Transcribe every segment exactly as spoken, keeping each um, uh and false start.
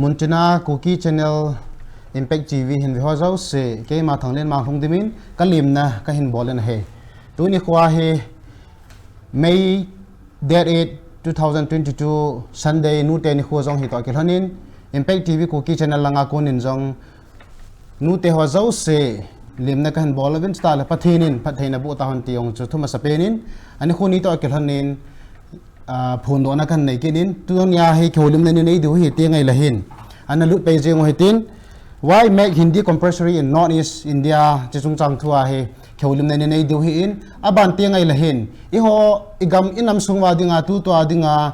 Munchina Kuki Channel, Impact T V hin ve ho jouse, keima Thanglen Manglhung Dimin, kalimna kahin bol in ahi. Tuni khoa hi May date eight, two thousand twenty-two, Sunday, nute nikho jong hitoh kilhonin, Impact T V Kuki Channel langa konin jong, nute ho jouse, limna kahin bol uvin, chuteng le Pathen in phattheina boh tahon ti jong chu thu masapen in, ani khu nitoh kilhonin, ah, phondohna kahin nei kit in, tunia hi kihoulimna ni nei diu hi ti ngai lahin. Ana lut pai jing u hitin, Why make Hindi compulsory in North East India, chi chungchang thua hi kihoulimna ni nei diu hi in, aban ti ngai lahin. Eiho, igam inam sung uva dinga, tutua dinga,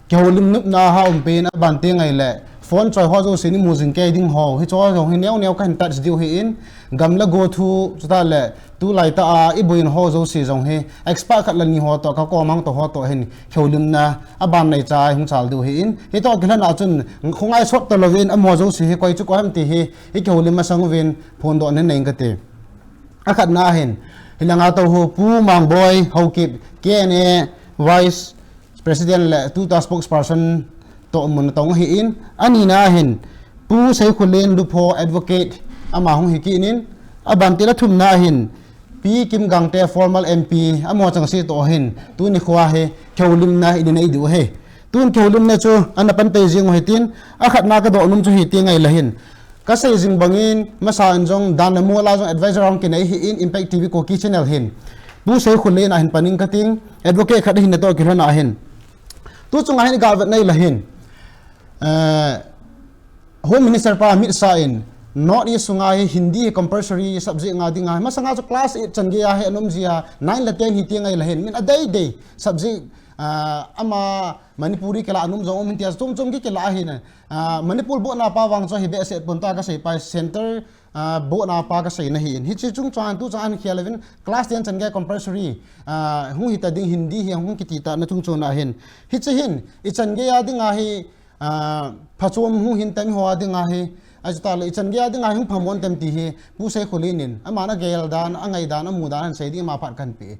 kihoulim nopna ha um pen aban ti ngai le. Phone choi ho jouse ni mu jing kei ding ho, hicho jong hi neo neo kahin touch diu hi in, gam le go thu, chuteng le, tulai tah a, iboina ho jouse jong hi, expert khat le ni ho toh, kakom hang toh ho toh hin, kihoulimna, aban neicha hung chal diu hi in, hitoh kilhon a chun, khongai sot talouvin, amaho jouse hi koi chu koi ham ti hi, ikihoulim masang uvin, phondoh nei nei kati. Akhatna hin, hilanga tou ho Pu Mangboi Haokip, K N A Vice President le tuta spokesperson toh mun tong hi in, anina hin, Pu Seikholen Lupho Advocate, ama hung hi kit in, aban ti le thumna hin, Pi Kim Gangte former M P, amaho chengse toh hin, tuni khoa hi, kihoulimna i nei diu hi. Tun kihoulimna chu, ana pan pai jing u hitin, akhatna kadoh nom chu hi ti ngai lahin. Kasei jing bangin, masa in jong, dan le mol a jong advisor hung kinei hi in, Impact T V Kuki Channel hin. Pu Seikholen ahin pan ing kating, advocate khat ahin natoh kilhon a hin. Tu chunga hin iga vet nei lahin. Eh, Home Minister pa mitsa in, North East sunga hi Hindi hi compulsory subject nga dinga, masanga chu class eight chan gei a hi anom jia, nine le ten hi ti ngai lahin, min adei dei subject, ah, ama Manipuri kila anom jong um hin tia, chom chom ki kila ahin, ah, Manipur bohna pa vang chu hi behseh pon tia kasei pai, center, ah, bohna pa kaseina hi in. Hiche chungchang tu chang an khel uvin, class ten chan gei compulsory, ah, hung hita ding Hindi hi hung kiti tana chungchang a hin. Hiche hin, ichan gei a dinga hi, ah, phachom hung hin tem ho a dinga hi, achuti le ichan gei a dinga hi hung phamon tem ti hi, Pu Seikholen in, aman agel dan, angai dan, amu dan, ahin sei ding ama phat kahin pe.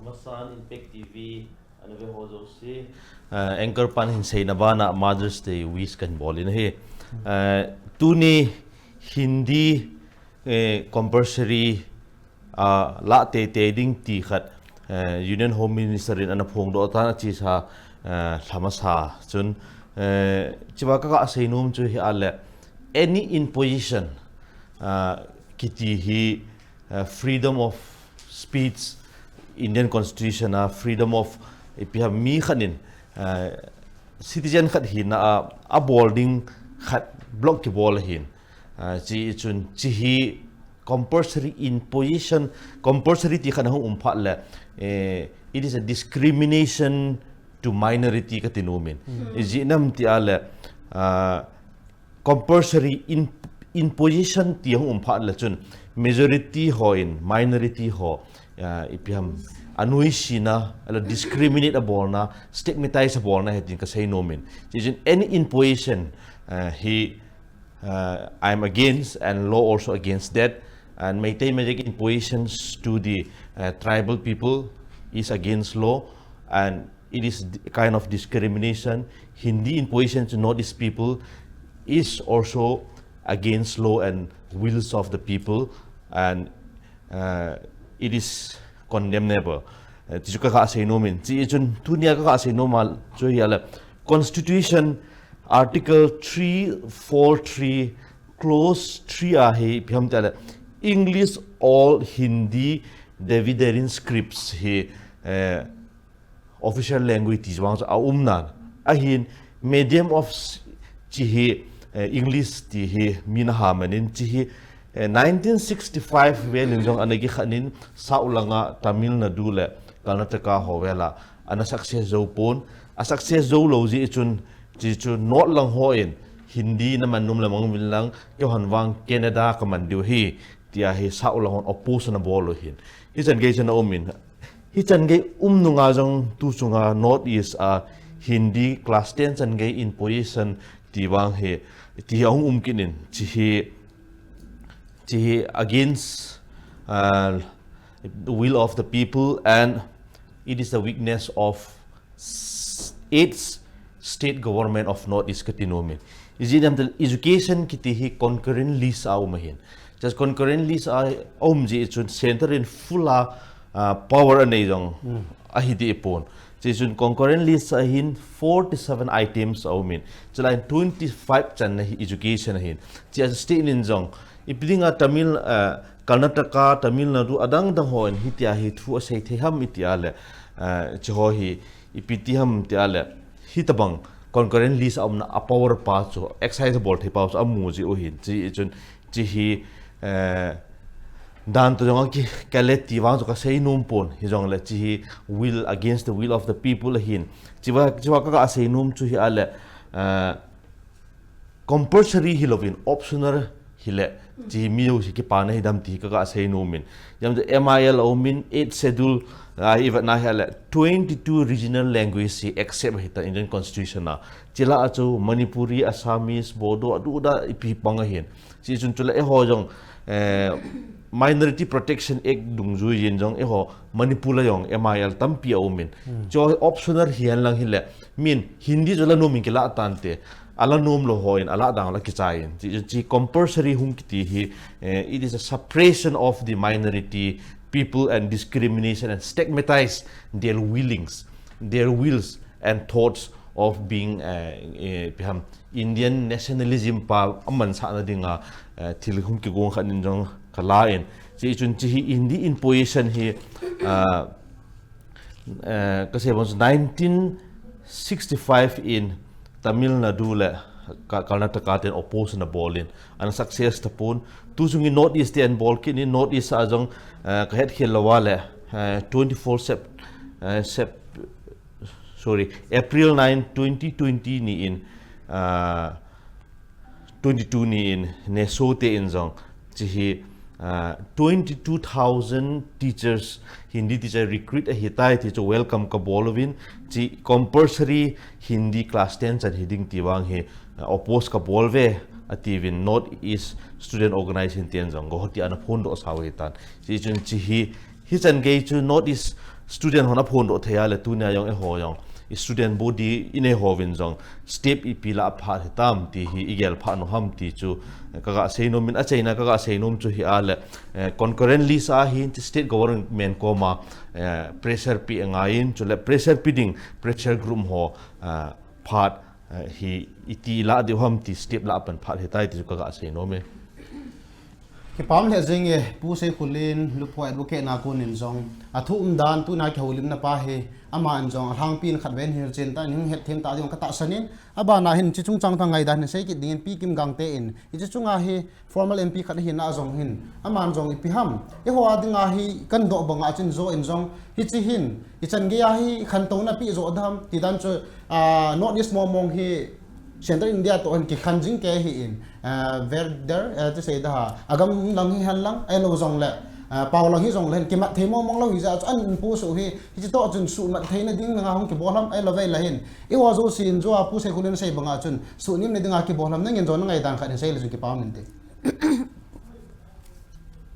Amasan Impact T V, ana ve ho jouse. Ah, anchor pan hin seina bana Mother's Day wish kahin bol in ahi. Ah, tuni Hindi, eh, compulsory ah, lah teitei ding ti khat, eh, Union Home Minister in ana phongdoh tan achesa, eh, lha masa chun, eh, chua kaga seinom chu hi ahile, any imposition, ah, kiti hi, eh, freedom of speech, Indian Constitution a freedom of, ipi ham mi khat in, eh, citizen khat hina a, abol ding khat block kibol ahin. Ah, chi chun, chi hi compulsory imposition, compulsory ti khat ahung um phat le, eh, it is a discrimination to minority kati nom in. Ijeh inem ti ahile, ah, compulsory in, imposition ti ahung um phat le chun, majority hon, minority ho, ah, ipi ham, anoisena, ahilou le discriminate abolna, stigmatize abolna ahi tin kasei nom in. Chi chun, any imposition, ah, hi, Uh, I'm against, and law also against that. And Meitei Mayek impositions to the, uh, tribal people is against law, and it is d-, kind of discrimination. Hindi imposition to Northeast people is also against law and wills of the people, and uh, it is condemnable. Uh, ti chu kaga seinom in. Chi chun tunia kaga seinom a chu hi ahile, Constitution Article three four three, Clause three a hi ipi ham ti ahile, English or Hindi Dravidian scripts hi, eh, official language ti vang chu aum nan. Ahin medium of s-, chi hi, eh, English ti hi min aha man in chi hi, eh, nineteen sixty-five vel in jong ana kikhan in South langa Tamil Nadu le Karnataka ho vel a ana success jou pon, a success jou lou jeh chun chi chu North lang hon Hindi naman nom le mang uvin lang, keiho vang Kannada kaman diu ahi, tia hi South lang hon oppose ana bol u ahin. Hichan gei chu ana um in, hichan gei um nunga jong tu chunga North East a Hindi class ten chan gei imposition ti vang hi, ti hi ahung um kit in, chi hi, chi hi against, uh, the will of the people, and it is the weakness of s-, eighth state government of North East kati nom in. Ijeh inem itile education kiti hi concurrent list a um ahin. Just concurrent list a um jeh chun center in full a, ah, power anei jong ahi deh pon. Chuche chun concurrent list a hin forty-seven items a um in, chulai in twenty-five channa hi education ahin. Chuche a chu state in jong, ipi dinga Tamil, ah, Karnataka, Tamil Nadu, adang dang hon hitia hi thu asei thei ham iti a le, ah, chuche ho hi ipi ti ham tia le, hitobang concurrent list a umna a power pa chu, exercise bol thei pa chu amu jeh u ahin, chuche chun, chuche hi, eh, dan toh jong a ki, kale ti vang chu kasei nom pon, hijongle chuche hi will, against the will of the people ahin. Chuche va, chuche va kaga sei nom chu hi a le, eh, compulsory hilouvin optional hile, chuche mi jouse kipana hidem ti kaga sei nom in. Ijeh inem itile M I L a um in, eighth schedule a ivet na hi a le, twenty-two regional language hi accept ahitan Indian Constitution a. Chuche lah a chu Manipuri, Assamese, Bodo, adu da ipi pang ahin. Chuche chun chule eiho jong, eh, Minority Protection Act dungjui in jong eiho Manipur a jong M I L tampi a um in. Chuche optional hihen lang hile, min Hindi chu la nom in kilah tante, ala nom lou hon ala dang la kichai in. Chuche, chuche compulsory hung kiti hi, eh, it is a suppression of the minority people and discrimination and stigmatize their willings, their wills and thoughts of being, eh, eh, ipi ham, Indian nationalism pa amansahna dinga, eh, thil hung kigong khat in jong kala in. Chuche chun chuche hi Hindi imposition hi, ah, eh, kasei bang chu nineteen sixty-five in Tamil Nadu le Ka-, Karnataka ten oppose ana bol in, ana success tapon. Tu chung in North East ten bol kit in, North East a jong, eh, kahet khel lou a le, eh, twenty-four Sep-, eh, Sep-, sorry, April nine, twenty twenty ni in, ah, twenty-two ni in, NESO te in jong, chuche hi, ah, twenty-two thousand teachers, Hindi teacher recruit ahitai ti chu welcome kabol uvin, chuche compulsory Hindi class ten chan hiding ti vang hi, ah, oppose kabol uve, atiuvin North East Student Organization ten jong, go hoti ana phondoh sau ahitan. Chuche chun chuche hi, hichan gei chu North East student hon aphondoh thei a le tunia jong eiho jong student body inei hovin jong step ipi lah a phat hitam ti hi igel phat u ham ti chu, eh, kaga sei nom in, achaina kaga sei nom chu hi a le, eh, concurrent list a hin chuche state government koma, eh, pressure pe angai in, chule pressure pe ding pressure group ho, eh, phat, eh, hi iti lah diu ham ti step lah a pan phat hitai ti chu kaga sei nom e. Kipah le jing e, Pu Seikhulin, Lupho Advocate na kon in jong, athu umdan tuna kihoulimna pa hi, aman jong, alhangpi in khatvei in hilchen ta, in hung het them ta ding katahsan in, abana hin chuche chungchang tah ngaidan hin sei kit ding in Pi Kim Gangte in, hiche chunga hi formal M P khat ahina jong hin, aman jong ipi ham, eiho a dinga hi kadoh banga chun jo in jong, hiche hin, ichan gei a hi khantouna pe jo dam, ti dan chu, ah, North East mong mong hi, Central India toh hin kikhen jing kei ahin, eh, whether, eh, ti sei da ha, agam lang hihen lang, ahilou jongle, eh, pao lang hijongle hin, kimat thei mong mong lou hijeh chun, an pu su hi, hiche toh chun suhmat theina ding nga hung kibol ham, ahilou vei la hin. Eiho jouse in jo a Pu Seikhulin asei banga chun, suhnim na dinga kibol ham, nangin jo na ngaidan khat hin sei le chun kipah inte.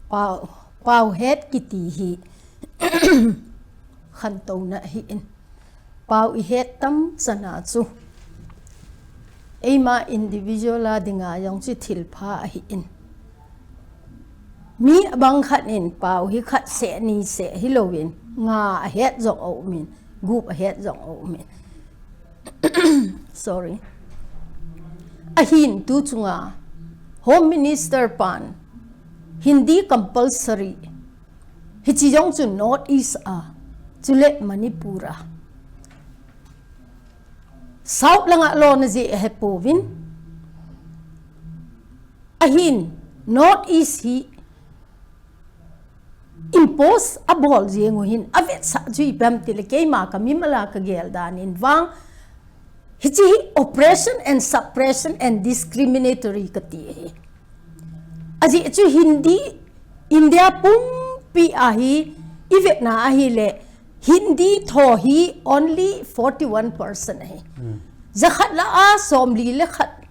Pao, pao het kiti hi, khantouna ahin. Pao ihet tam chana chu, eima individual a dinga jong chu thilpha ahin. Mi bang khat in pao hi khat seh ni seh hilouvin, nga ahet jong aumin, gup ahet jong aumin. Sorry. Ahin tu chunga Home Minister pan Hindi compulsory. Hiche jong chu North East a, chule Manipur a. South langa lona jeh ahe pouvin. Ahin North East hi impose abol jeng u hin avetsah chu ipi ham tile keima ka mimal a ka gel dan in vang. Hiche hi oppression and suppression and discriminatory kati ahi. Ajeh chu Hindi, India pumpi a hi ivetna ahile Hindi tho hi only forty-one percent ahi. Jakhat lah a somli le khat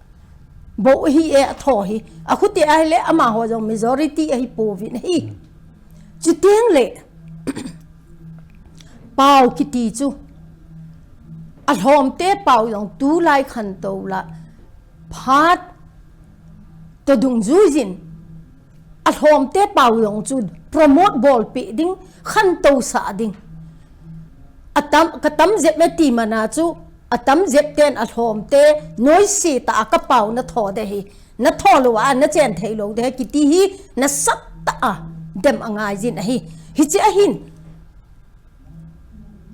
bou ahi e atho hi. Akhuti ahile amaho jong majority ahi pouvin ahi. Chuteng le pao kiti chu alhomte pao jong tulai khantou la Phat toh dungjuiyin alhomte pao jong chu promote bolpeh ding, khantou sah ding. Atam, katam jep e ti mana chu, atam jep ten alhomte noise tah a kapao natho ding ahi. Natho lou a nachen thei lou ding ahi kiti hi nasatah a dem angaiyin ahi. Hiche ahin,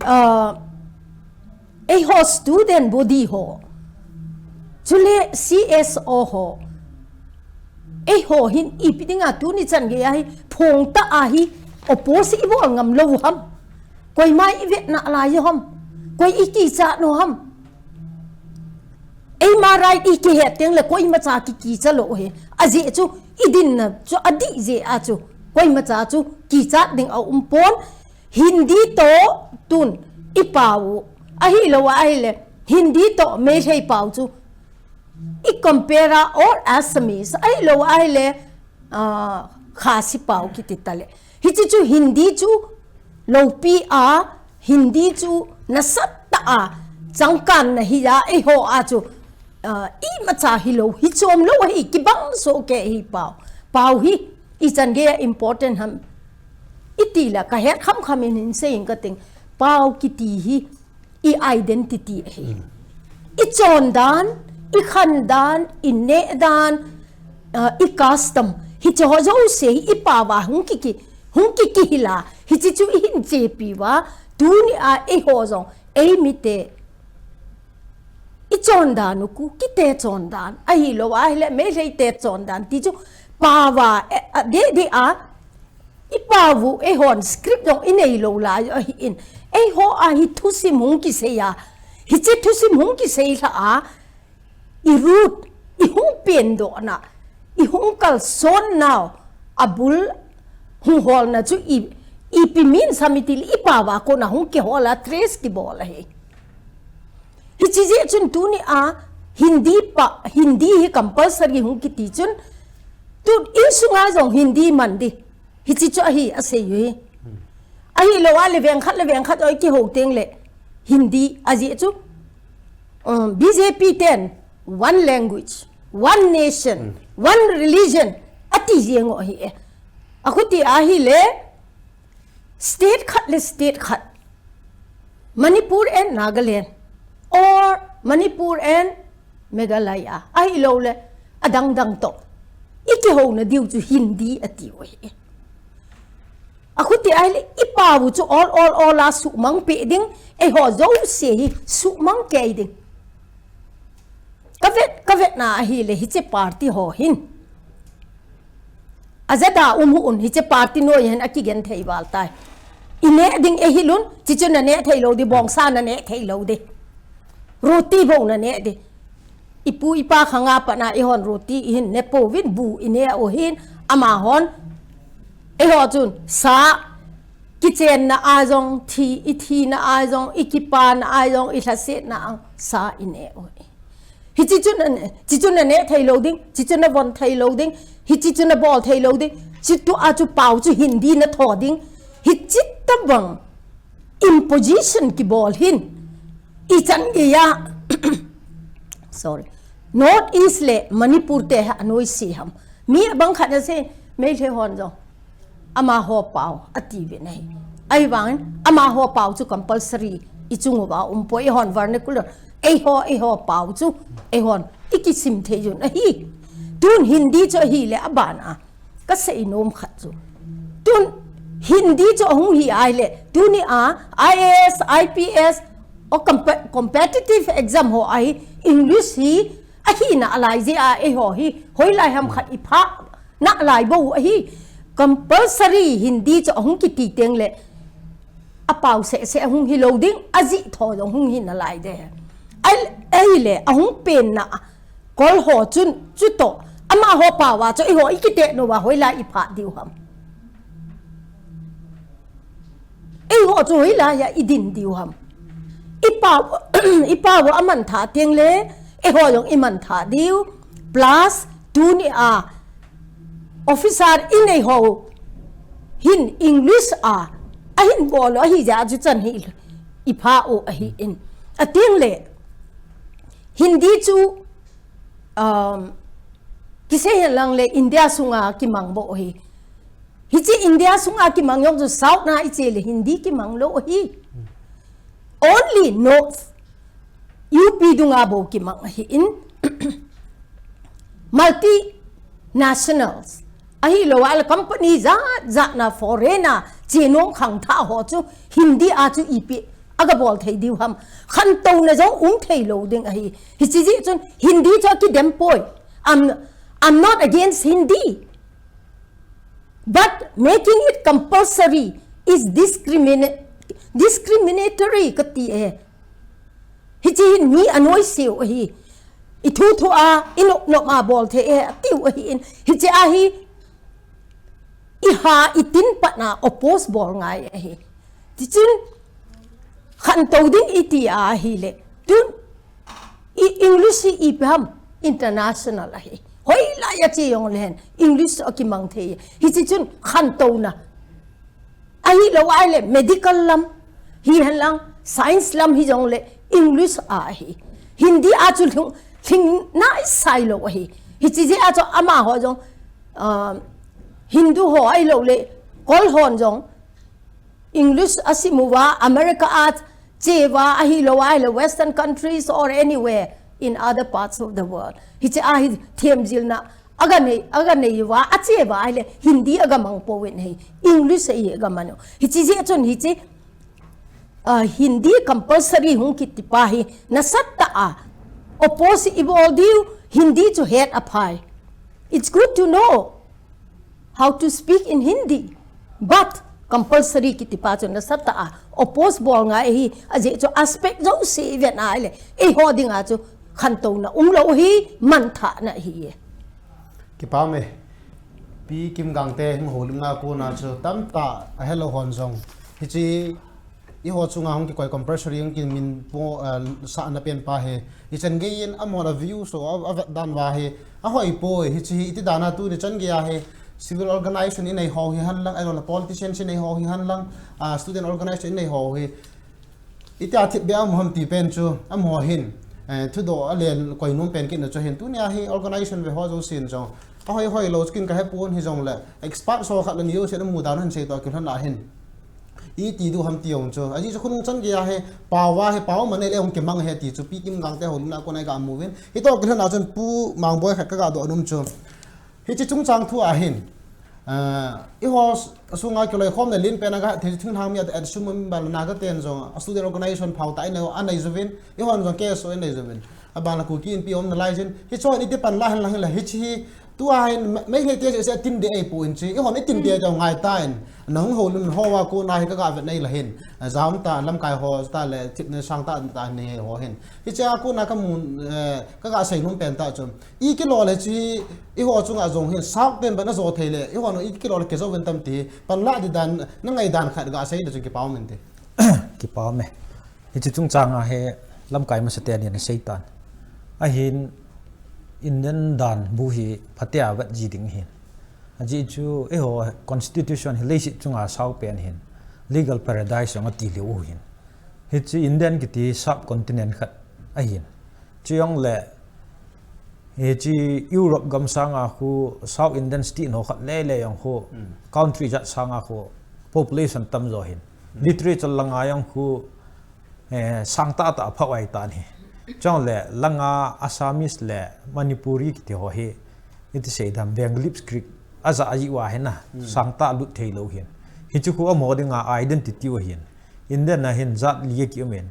ah, eiho student body ho, chule C S O ho, eiho hin ipi dinga tuni chan geiya hi phongtah a hi oppose ibol ngam lou u ham? Koima ivet nalai u ham? Koi ikichat u ham? Eima right ikihet tengle koimacha kikicha lou u ahi. Ajeh chu idinna chu adih jeh a chu koimacha chu kichat ding aumpon. Hindi toh tun ipao u, ahilou ahile Hindi toh Meitei pao chu icompare a, or Assamese, ahilou ahile, ah, Khasi pao kiti tale. Hiche chu Hindi chu loupi a, Hindi chu nasatah a changkanna hi a, eiho a chu, ah, imacha hilou, hichom lou ahi, kibang sohkei ahi pao. Pao hi ichan geiya important ham itile kahet khamkham in hinsei inge kating. Pao kiti hi i identity ahi. Ichondan, ikhandan, inehdan, ah, icustom, hiche ho jouse hi ipao a hung kiki, hung kikihil a, hiche chu ihin chepi uva, tunia eiho jong, eimite ichondan u, Kukite chondan, ahilou ahile Meiteite chondan ti chu pao a, eh, adeh deh a ipao u, eihon script jong inei lou lai u ahin, eiho a hi thusim hung kisei a, hiche thusim hung kisei lhah a, i root, ihung pendohna, ihung kalsonnau, abul hung holna chu i, ipi min sam itile ipao a kona hung kihol a, trace kibol ahi. Hiche jeh chun tunia Hindi pao, Hindi hi compulsory hung kiti chun, tun insunga jong Hindi man ding. Hiche chu ahi, asei u hi. Ahilou ahile veng khat le veng khat o ikihou tengle Hindi, ajeh chu, um, B J P ten one language, one nation, one religion ati jeng u ahi e. Akhuti ahile state khat le state khat, Manipur and Nagaland, or Manipur and Meghalaya, ahiloule adangdang toh ikihouna diu chu Hindi atiu ahi. Akhuti ahile ipao u chu ol ol ol a suhmang peh ding, eiho jouse hi suhmang kei ding. Kavet, kavetna ahile hiche party ho hin ajada um hih un, hiche party noi hin akigenthei val tai. Ineh ding eihil un, chuchu naneh theilou ding, bongsa naneh theilou ding, roti bou naneh ding. Ipu ipa khanga pat a eihon roti ihin nepouvin, bu ineh u ahin, amahon eiho chun sa, kichenna a jong, thi, ithina a jong, ikipana a jong, ilhasetna a sa ineh u ahi. Hiche chu naneh, chuchu naneh theilou ding, chuchu navon theilou ding, hiche chu nabol theilou ding, chutia chu pao chu Hindi natho ding. Hiche tobang imposition kibol hin ichan geiya, sorry, North East le Manipur te hi anoise ham? Mi abang khat asei, Meitei hon jong amaho pao atiuvin ahi. Ahivangin amaho pao chu compulsory ichung uva umpoi, eihon vernacular, eiho, eiho pao chu eihon ikisim thei uvin ahi. Tun Hindi chu ahile abana kasei nom khat chu, tun Hindi chu ahung hi ahile, tunia I A S, I P S, o compe-, competitive exam ho a hi English hi ahina alai jeh a eiho hi hoilai ham khat iphah nalai bou ahi. Compulsory Hindi chu ahung kiti tengle apao sehseh ahung hilou ding, ajih tho jong hung hi nalai ding. Ahile ahung penna kol ho chun chutoh amaho pao a chu eiho ikiteh uva hoilai iphah diu ham? Eiho chu hoilai a idin diu ham? Ipao, ipao amanthah tengle eiho jong imanthah diu. Plus tunia officer inei ho hin English a ahin bol u ahijeh a chu chan hi iphah u ahin. Atengle Hindi chu um, kisei hen lang le India sunga kimang bou ahi. Hiche India sunga kimang jong chu South na iche le Hindi kimang lou ahi. Only North, U P dunga bou kimang ahin. Multinationals ahilou a le company jat jat na foreign a chenom khangthah ho chu Hindi a chu ipi aga bol thei diu ham. Khantouna jong um thei lou ding ahi. Hiche jeh chun Hindi chu akidem poi. I'm, I'm not against Hindi. But making it compulsory is discrimina-, discriminatory kati e. Hiche hin mi anoise u ahi. Ithu thu a, inop nop a bol thei e, atiu ahin. Hiche a hi, iha, itin pat na oppose bol ngai ahi. Tichun, khantou ding iti ahile. Tun, i English hi ipi ham international ahi. Hoilai a che jong le hen, English chu akimang thei. Hiche chun khantouna. Ahilou a le medical lam, hihen lang science lam hijong le English a ahi. Hindi a chu lhing, lhing naisai lou ahi. Hiche jeh a chu amaho jong, ah, Hindu ho ahilou le, Kol hon jong, English asim uva, America a che uva, ahilou a le Western countries or anywhere in other parts of the world. Hiche a hi themjilna, aga nei, aga nei uva, ache uva ahile Hindi aga mang pouvin ahi, English ahi aga mang u. Hiche jeh chun hiche, ah, Hindi compulsory hung kiti pa hi, nasatah a, oppose ibol diu, Hindi chu het aphai. It's good to know how to speak in Hindi, but compulsory kiti pa chu nasatah a oppose bol ngai ahi, ajeh chu aspect jouse ivet a ahile, eiho dinga chu khantouna umlou hi manthahna ahi e. Kipa me, Pi Kim Gangte hung houlimna kona chu tamtah ahelou hon jong. Hiche Eiho chunga hung kikoi compulsory hung kimin po, ah, sahna pen pa hi. Ichan gei in amahon a view so a, avet dan uva hi. Ahoi poi, hiche hi iti dan a tuni chan gei a hi. Civil organization inei ho hihen lang, ahilouleh politician inei ho hihen lang, ah, student organization inei ho hi. Itia thipbeh a um ham ti pen chu, amaho hin, eh, thudoh a len koi nom pen kit na chu hin. Tuni a hi organization ve ho jousen jong. Ahoi hoi lou chu ken kahe pon hijongle, expert so khat le ni jousen amu dan u hin sei toh kilhon a hin. Iti diu ham ti jong chu. Ajeh chu khonung chan gei a hi, pao a hi, pao man le hung kimang ahi ti chu, Pi Kim Gangte houlimna a kon a i ga mu uvin. Hitoh kilhon a chun Pu Mangboi khat ka ga doh nom chu. Hiche chungchang thu a hin. Ah, eiho sunga kiloikhomna len pen a ga thei thinglhang mi a, at sum mi bal na ga ten jong, a student organization phao tah inei, anei jouvin, eihon jong K S O inei jouvin. Aban le Kuki Inpi um nalai jin. Hiche hon iti pan la hen lang hin la hiche hi. Tua hin, me-, Meitei te se, se tin de ei pu in chi. Eihon itin de jong ngai tan. Na hung houlim ho a kon a hi ka ga vet nei la hin. A jam ta lamkai ho ta le thipna sang ta ta nei ho hin. Hiche a kon a ka mu, eh, ka ga sei nom pen ta chu. I kilo le chi, eiho chunga jong hin, sak ten ba na jo thei le. Eihon i kilo le ke jo ven tam ti. Pan la di dan, na ngai dan khat ga sei le chu kipa um inte. Kipa um e. Hiche chungchang a hi lamkai masa te nin asei tan. Ahin Indian dan bu hi phatea vet ji ding ahin. Ajeh chu eiho constitution hi leiset chunga sao pen ahin. Legal paradise jong ati lheh u ahin. Hiche Indian kiti subcontinent khat ahin. Chujongle, hiche Europe gam sanga khu South Indian state ho khat lele jong khu, hmm, country jat sanga khu population tamjo ahin. Hmm. Literature langa jong khu, eh, sang tah tah phah ai tan ahi. Chujongle langa Assamese le Manipuri kiti ho hi, iti sei dam, Bengali script aja aji uva hin na, hmm, sang tah lut thei lou ahin. Hiche khu amaho dinga identity u ahin. Indian a hin jat li a ki um in.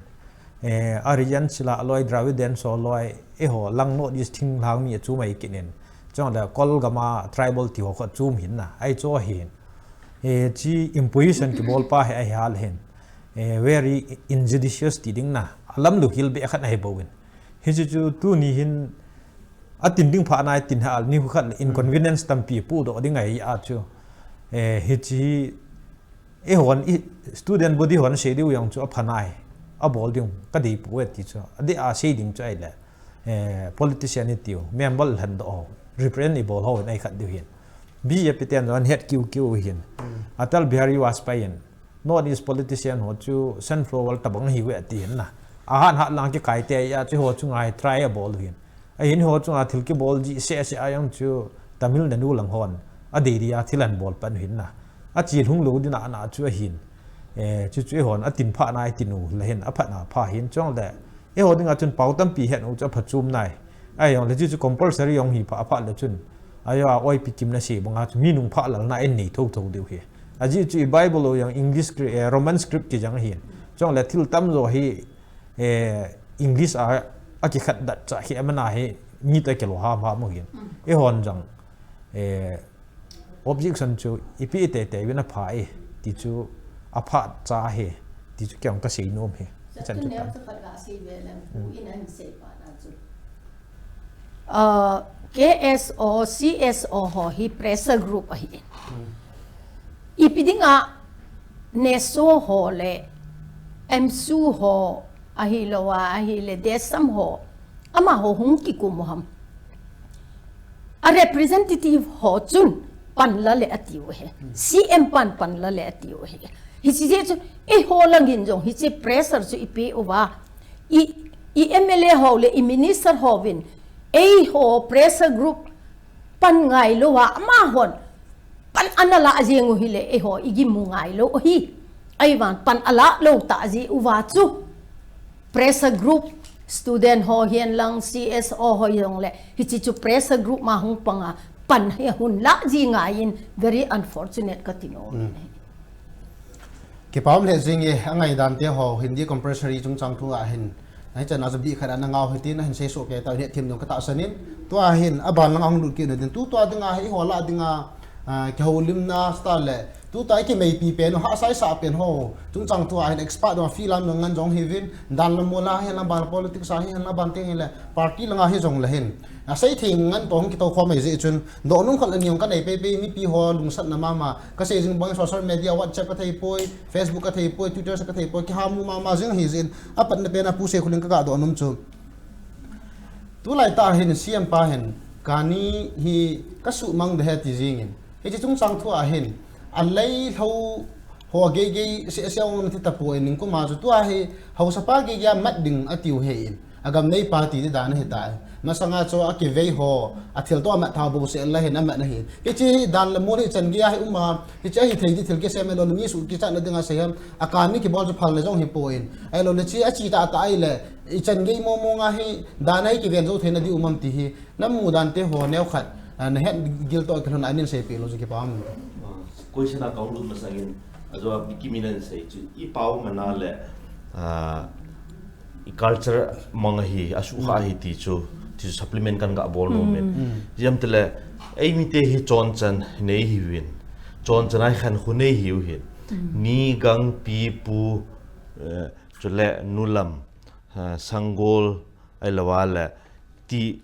Eh, Aryan sila loi, Dravidian so loi, eiho lang North East thinglhang mi a chu mai kit in. Chujongle Kol gam a tribal ti ho khat chu um hin na. Ahi chu ahin. Eh, chi imposition kibol pa hi ahi hal hin. Eh, very injudicious ti ding na. Alam lu hil be khat ahi bou in. Hiche chu tuni hin atin ding pha nai tin hal ni khu khat le, hmm, inconvenience tampi pu doh ding ahi a chu. Eh, hiche Eihon, i student body hon sei diu jong chu apha nai, abol ding ka dei poi ti chu. Adeh a sei ding chu ahile, eh, politician i tiu, member lhen doh ho, represent i bol ho in ahi khat diu hin. B J P ten jong het kiu kiu hin. Hmm. Atal Bihari Vajpayee in, North East politician ho chu sunflower tabang ahiuve ati hin na. Ahat hat lang kikai te a chu ho chu ngai try abol u hin. Ahin eiho chunga thil kibol ji sese a jong chu Tamil Nadu lang hon adei dia thil ahin bol pan hin na. Achi lhung lou ding a na chu ahin. Eh, chu chu eihon atin pha nai tin u la hin aphat na pha hin chong le. Eiho dinga chun pau tampi het u chu apha chum nai. Ahi jong le chu chu compulsory jong hi pha apha le chun. Ajo a oipi kim na se banga chu mi nung pha lal na en nei tho tho diu hi. Aji chu i Bible u jong English script, eh, Roman script ki jang hin. Chong le thil tamjo hi eh, English a, akikhat dat cha hi amana hi mi te kilo ha ma mo hin. Eihon jong, eh, objection chu ipi te te vin apha e, ti chu apha cha he, ti chu kei jong kasei nom he. Chan chu neo ta. Chu khat kasei ve lem, u in ahin sei pa na chu. Uh, K S O, C S O ho hi pressure group ahi. Ipi dinga NESO ho le, AMSU ho, ahilou a, ahile DESAM ho, amaho hung kikum u ham. A representative ho chun pan la le atiu he. C M pan pan la le atiu he. Hiche jeh chun, eiho langin jong, hiche pressure chu ipi uva. I, i M L A ho le, i minister ho vin, eiho pressure group pan ngai lou a, amahon pan ana la jeng u hile, eiho i gim u ngai lou u hi. Ahivang pan ala lou ta ji uva chu. Pressure group, student ho hihen lang, C S O ho hihen lang le, hiche chu pressure group ma hung panga, pan hi hun la ji ngai in, very unfortunate kati nom. Kipa um le jing e, angai dan te ho, Hindi compulsory chungchang thu a hin. Ahi chan a chu bikhat ana ngau hitin, ahin sei soh kei tau, hethem ding katahsan in. Tua hin, aban lang a hung lut kit na din. Tu tua dinga, hi ho la dinga, ah, kihoulimna, sta le. Tu tua i kimeipi pen, hahsa i sa pen ho. Chungchang thu a hin expert dong, field lam dong ngan jong hi vin. Dan lam mol a hi, lam ban politics a hi, lam ban teng hi le. Party lang a hi jong le hin. A sei thei ngan to hung kitou khom ahi jeh chun. Dohnom khat le ni jong kanei pei pei, mipi ho lungsatna mama. Kasei jing bang social media, WhatsApp kathei poi, Facebook kathei poi, Twitter sa kathei poi, kihamu mama jing ahi jeh in. Apatna pen a Pu Seikholing kaga dohnom chu. Tulai tah hin C M pa hin, kani hi kasuhmang de he ti jing in. Hiche chungchang thu a hin, alei lhou ho gei gei se se ong ti tapoi, ningkum a chu tua hi, haosa pa gei gei a mat ding atiu he in. Agam nei pa ti dan ahi tai. Masanga chu akivei ho, athil to amat thao bou seh la hin amat na hi. Hiche hi dan le mol hi chan gei a hi um a, hiche hi thei di thil kisem lo mi su kichat na ding a sei ham. Akani kibol chu phal le jong hi poi. Ahilou le chi a chi ta ta ai le, i chan gei mo mo nga hi, dan a hi kiven jou thei na di um am ti hi. Na mu dan te ho neo khat, ah, na het gil to kilhon a nin sei pi lo chu kipa um. Ah, question a kong lut masang in, ajo a biki minan sei chu, i pau mana le, ah, i culture mang ahi, asuhkha ahi ti chu, ti chu supplement kan ga bol nom in. Jam te le, ei mi te hi chonchan nei hi vin. Chonchan ai khan khu nei hi u hin. Ni, gang, pi, pu, eh, chule, nu lam, eh, sanggol, ahilou a le, ti,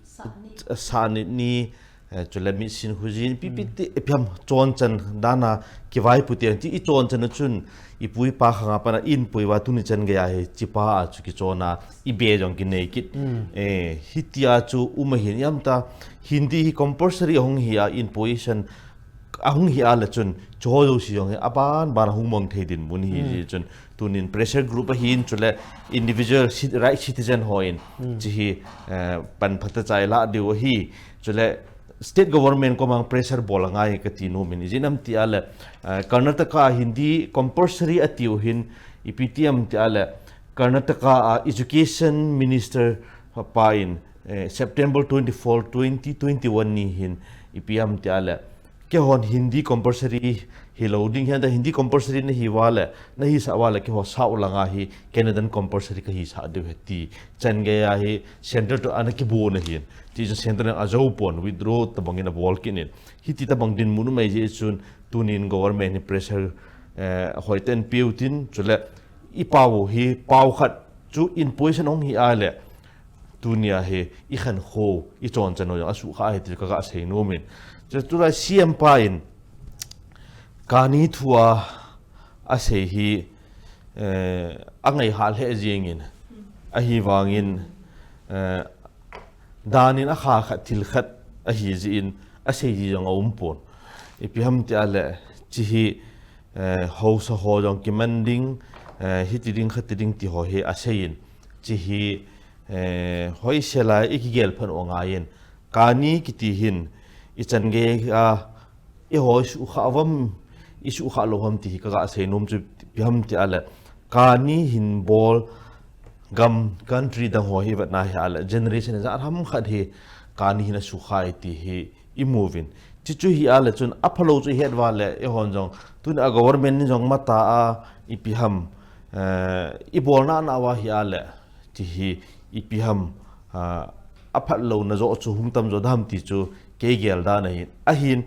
sanit ni, eh, chule mitsin khujin, pipi ti, ipi ham chonchan dan a kivaipu ti, ti i chonchan a chun, i pu i pa khang a pat a i inpui uva tuni chan gei a hi, chi pa a chu kichon a, i be jong kinei kit. Eh, hitia chu um ahin, jam ta, Hindi hi compulsory hung hi a, in position, ahung hi a le chun, chu ho jouse jong hi, aban ban hung mang thei dinmun hi, hi chun, tunin pressure group ahin, chule individual ci-, right citizen ho in, chi hi, eh, pan phat a chai la diu ahi, chule state government komang pressure bol angai kati nom in, ijeh inem ti a le, eh, Karnataka a Hindi compulsory atiu hin, ipi ti em ti a le, Karnataka a education minister pa in, eh, September twenty-four, twenty twenty-one ni hin, ipi em ti a le, Keihon Hindi compulsory hilou ding, hian ta Hindi compulsory na hi uva le, na hisah uva le, keiho South lang a hi Canadian compulsory ka hisah diu ahi ti. Chan gei a hi center toh ana kibuna hin. Ti chu center in ajou pon, withdraw tabang in abol kit in. Hiti tabang dinmun um ahi jeh chun tunin government hi pressure, eh, hoitah in pe u tin, chule i pau hi pau khat chu in position hung hi a le, Tunia hi i khankho, i chonchan u jong asukha ahi ti ka, ka sei nom in. Chu, tulai C M pa in kani thu a asei hi, eh, angai hah lheh jing in, ahivangin, eh, dan in akha khat thil khat ahi jeh in asei ji jong aum pon. Ipi ham tia le, chi hi, eh, haosa ho jong kiman ding, eh, hiti ding khati ding ti ho hi asei in, chi hi, eh, hoisel a i kigel phat u angaiyin. Kani kiti hin, i chan gei a, i hoi sukha uvam, i sukha lou ham ti hi ka ga sei nom chu ipi ham ti a le. Kani hin bol gam country dang ho hi vet na hi a le. Generation ja ham khat hi kani hin a sukha i ti hi i mu uvin. Chuchu hi a le chun a phalou chu i het uva le i hon jong. Tun a government in jong mata a ipi ham, eh, i bol na na uva hi a le. Ti hi ipi ham, ah, a phalou na jo chu hung tam jo dam ti chu kei gel dan ahin. Ahin,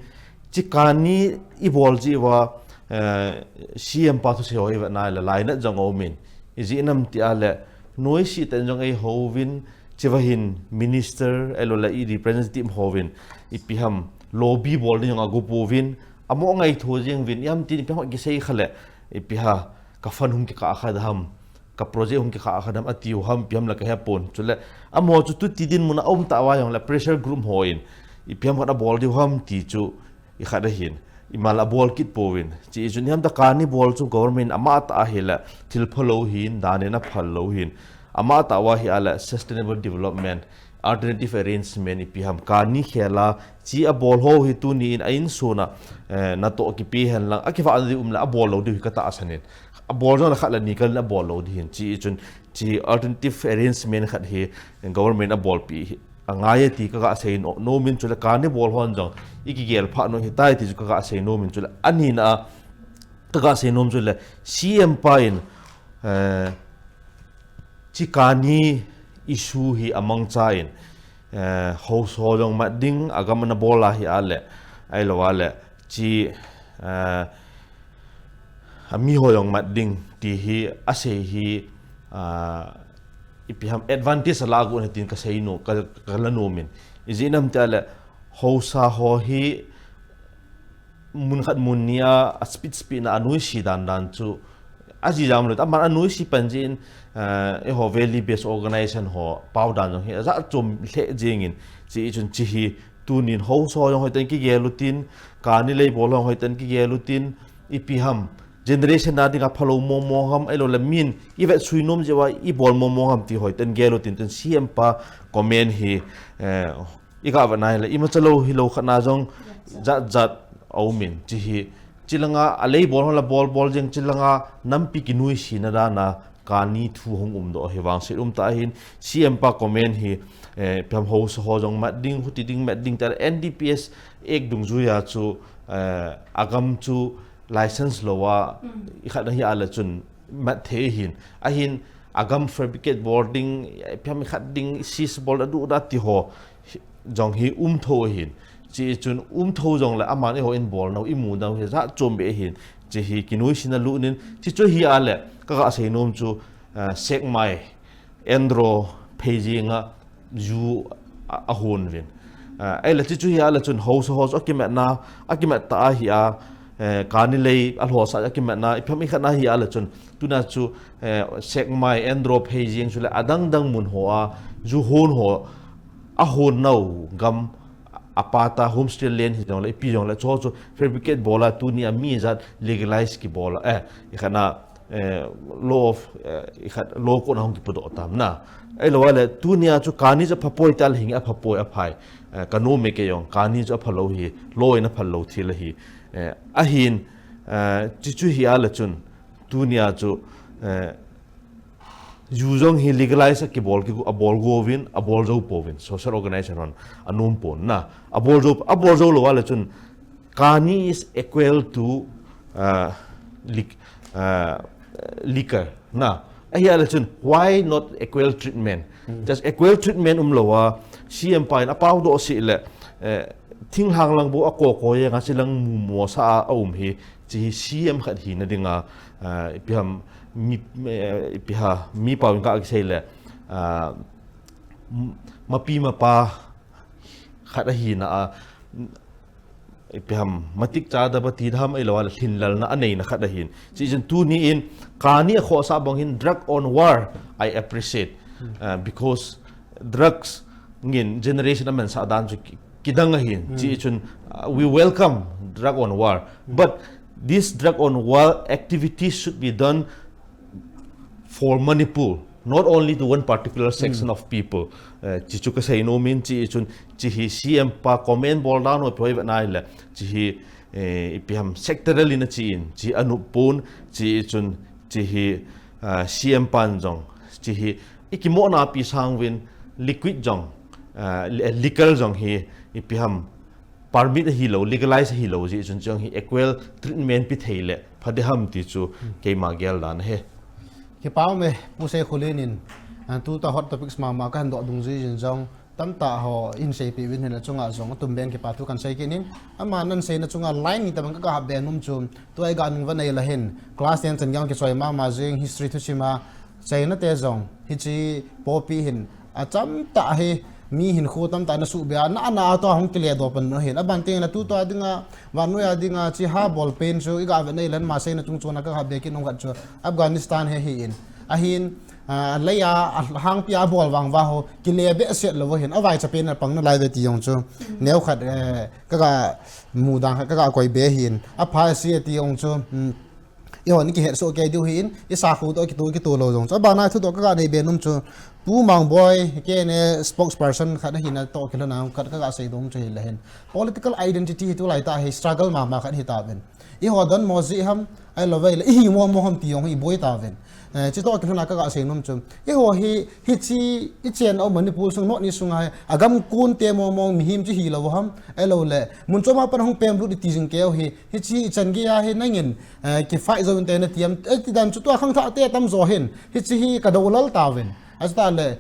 chi kani i bol ji uva, eh, C M pa thu sei ho i vet na le lainat jong umin. I ji nam ti a le, noise ten jong ei ho uvin, chi uva hin minister, elo le i representative ho uvin, ipi ham, lobby bol ding jong a gu pouvin, a mo ngai tho jing uvin, i ham tin ipi ham kisei kha le, ipi ha, ka fund hung kikah kha dam. Ka project hung kikah kha dam a tiu ham, ipi ham la ka he pon. Chule, a mo chu tu ti din mun a um ta uva jong le pressure group ho in, ipi ham khat a bol diu ham ti chu, i khat ahin. I mal a bol kit pouvin. Chi i chun i ham ta kani bol chu government ama ta a hi le, thil phalou hin, dan in a phalou hin. Ama ta uva hi a le, sustainable development, alternative arrangement ipi ham kani khel a, chi a bol ho hi tuni in a insung a, eh, na to kipi hen lang, a kiva di um le a bol lou di hi ka tahsan in. A bol jong le khat le ni kal a bol lou di hin. Chi i chun, chi alternative arrangement khat hi government a bol pi hi. A ngai ti ka ga sei no, nom in chule kani bol hon jong, i kigel phat no hi tai ti chu ka ga sei nom in chule. Ani na, ka ga sei nom chule, C M pa in, eh, chi kani issue hi a mangcha in, eh, ho so jong mat ding, a gam na bol a hi a le, ai lo a le, chi, eh, a mi ho jong mat ding, ti hi a sei hi, ah, ipi ham advantage a la gu na tin ka sei no, ka, ka la nom in. I ji nam ti a le, ho sa ho hi, mun khat mun ni a, a speech speech na a noise dan dan chu, a ji jam le, a man a noise pan ji in, eh, e ho valley based organization ho, pau dan jong hi, a ja chom le jing in, chi i chun chi hi, tunin ho so jong hoi ten kigel u tin, kani lei bol jong hoi ten kigel u tin, ipi ham, generation na ding a phalou mo mo ham, ai lo le min, i vet sui nom ji uva, i bol mo mo ham ti hoi ten gel u tin, ten C M pa comment hi, eh, i ga vet na hi le, i ma cha lou hi lou khat na jong, jat jat a um in, chi hi, chi langa, a lei bol hon la bol bol jing, chi langa, nampi kinoise na dan a, kani thu hung um doh hi vang se um ta hin, C M pa comment hi, eh, ipi ham ho so ho jong mat ding, huti ding mat ding ta le, N D P S ek dungjuia chu, eh, a gam chu license lou a, i khat na hi a le chun mat thei hin. Ahin, a gam fabricate bol ding, ipi ham i khat ding, seize bol a du da ti ho, jong hi um tho hin. Chi i chun um tho jong le a man i ho in bol no, i mu no hi ja chom be hin. Chi hi kinoise na lu nin, chi chu hi a le, ka ga sei nom chu, eh, Sekmai, Andro, Phei jing a, ju a, a hon vin. Eh, ai le chi chu hi a le chun ho so ho so a kimat na, a kimat ta a hi a, eh, kani lei a lo sa a kimat na, ipi ham i khat na hi a le chun, tuna chu, eh, Sekmai, Andro, Phei jing chu le a dang dang mun ho a, ju hon ho, a hon nau gam, a pa ta homestead land hi jong le, ipi jong le, chu chu fabricate bol a, tuni a mi jat legalize ki bol a, eh, i khat na, eh, law of, eh, i khat law kon a hung ki pu doh tam na. Ai lo a le, tuni a chu kani chu a pha poi ta le hing a pha poi a phai, eh, ka nom e kei jong, kani chu a phalou hi, law in a phalou thil ahi, eh, ahin, eh, chi chu hi a le chun, tuni a chu, eh, ju jong hi legalize a kibol ki, a bol go vin, a bol jo po vin, social organization hon, a nom pon na, a bol jo, a bol jo lo a le chun, kani is equal to, uh, lic-, uh, liquor, na. Ahi a le chun, why not equal treatment? Just equal treatment um lo a, C M pa in a pau doh si le, eh, thinglhang lang bu a ko ko ye nga si lang mu mo sa a, a um hi, chi hi C M khat hi na ding a, eh, ipi ham, mi, eh, ipi ha, mi pau in ka ki sei le, ah, m-, mapi mapa khat ahi na a, ipi ham, matik cha da ba ti da ham ai lo a le thinlal na a nei na khat ahin. Chi chun tuni in, kani a khosa bang hin drug on war, I appreciate. Uh, because drugs ngin generation a man sa dan chu ki, kidang ahin. Chi chun, uh, we welcome drug on war. But this drug on war activity should be done for Manipur. Not only to one particular section of people. Eh, chi chu kasei nom in, chi chun, chi hi C M pa comment bol dan u pi hoi ve nai le, chi hi, eh, ipi ham sectoral in a chi in, chi anu pun, chi chun, chi hi, ah, C M pan jong, chi hi, ikimona pi sang vin, liquid jong, ah, li-, liquor jong hi, ipi ham, permit ahi lou, legalize ahi lou, jeh chun chang hi equal treatment pi thei le, pha ding ham ti chu keima gel dan ahi. Kipa um e, Pu Seikhulin in, ah, tuta hot topics mama kahin doh dungjuiyin jong, tamtah ho in seipi uvin hile chunga jong, atum ben kipa thu kahin sei kit in, ama nahin seina chunga line ni tabang ka, ka hap be nom chu, tua iga nung uva nei le hin, class ten chan gang kichoi mama jing, history thusim a, China te jong, hiche poppy hin, Achamtah hi, mi hinkho tamtah na suhbia, na, na a tua hung kile doh pan u hin. Aban teng le tutua dinga, vannoi a dinga, chi ha bol pen chu, iga ve nei le ama seina chung chuna ka kha be kit nom khat chu, Afghanistan hi ahin. Ahin, ah, lei a, a hangpi a bol vang uva ho, kile behseh lou u hin. Avaicha pen a pang nalai uve ti jong chu. Neo khat, eh, ka ga mu dan khat ka ga koi be hin. Apha se ti jong chu. Hmm. Ihon kihet soh kei diu hin, i sakhu toh kitu, kitu lou jong chu. Abana thudoh ka ga nei be nom chu, Pu Mangboi, kei ne spokesperson khat ahina toh kilhon a khat ka ga sei nom chu hile hin. Political identity hi tulai tah hi struggle mama khat hitauvin. Eiho donmo jeh ham, ahilou vele, ihi momo ham ti jong hi iboi tauvin. Eh, chutoh kilhon a ka ga sei nom chu. Eiho hi, hiche, i chen a um Manipur sung, North East sung a hi, agam kon te momo mihem chu hilou ham, ahilou le. Mun chom a pat hung pem lut iti jing keu hi, Hiche ichan gei a hi nangin, eh, kifight jou inte nati am, eh, ti dan chu tua khangthah te atam jo hin. Hiche hi ka dou lal tauvin. Achutah le,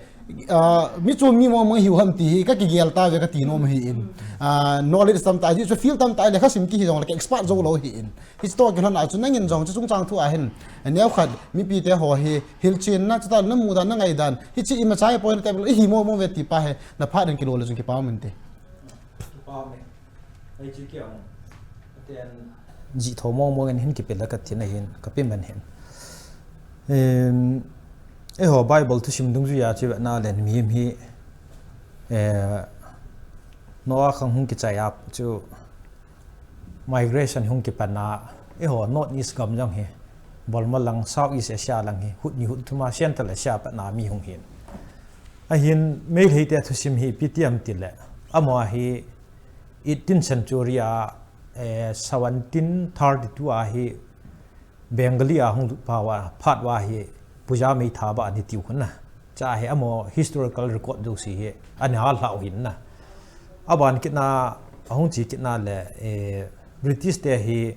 ah, mi chom mi momo hiu ham ti hi ka kigel tauve kati nom ahin. Ah, knowledge tamtah, hichu field tamtah le khasim kihi jong le ka expert jou lou ahin. Hiche toh kilhon a chu nangin jong chu chungchang thu a hin. Neo khat mipi te ho hi hilchen na chutah le na mu dan na ngai dan. Hiche imacha point te ihi momo uve ti pa hi na phat in kilo le jong kipa um inte. Kipa um e. Ai chu kei ang. Aten. Jih tho mong mong in hin kipe la ka tin ahin, ka pe man hin. Em, eiho Bible thusim dungjuia chu ve na le mihem hi, eh, Noah khang hung kichai a chu migration hung kipan a, eiho North East gam jong hi, Burma lang, South East Asia lang hi, hut ni hut thum a Central Asia pat na mi hung hin. Ahin, Meitei te thusim hi ipi ti am ti le, amaho hi, Eighteen century a, eh, seventeen thirty-two a hi Bengali a hung lut pau a, phat uva hi Puja Meitei ba ani tiu khun na. Cha hi amaho historical record jouse hi ani hal hlau hin na. Aban kit na, ahung chi kit na le, eh, British te hi,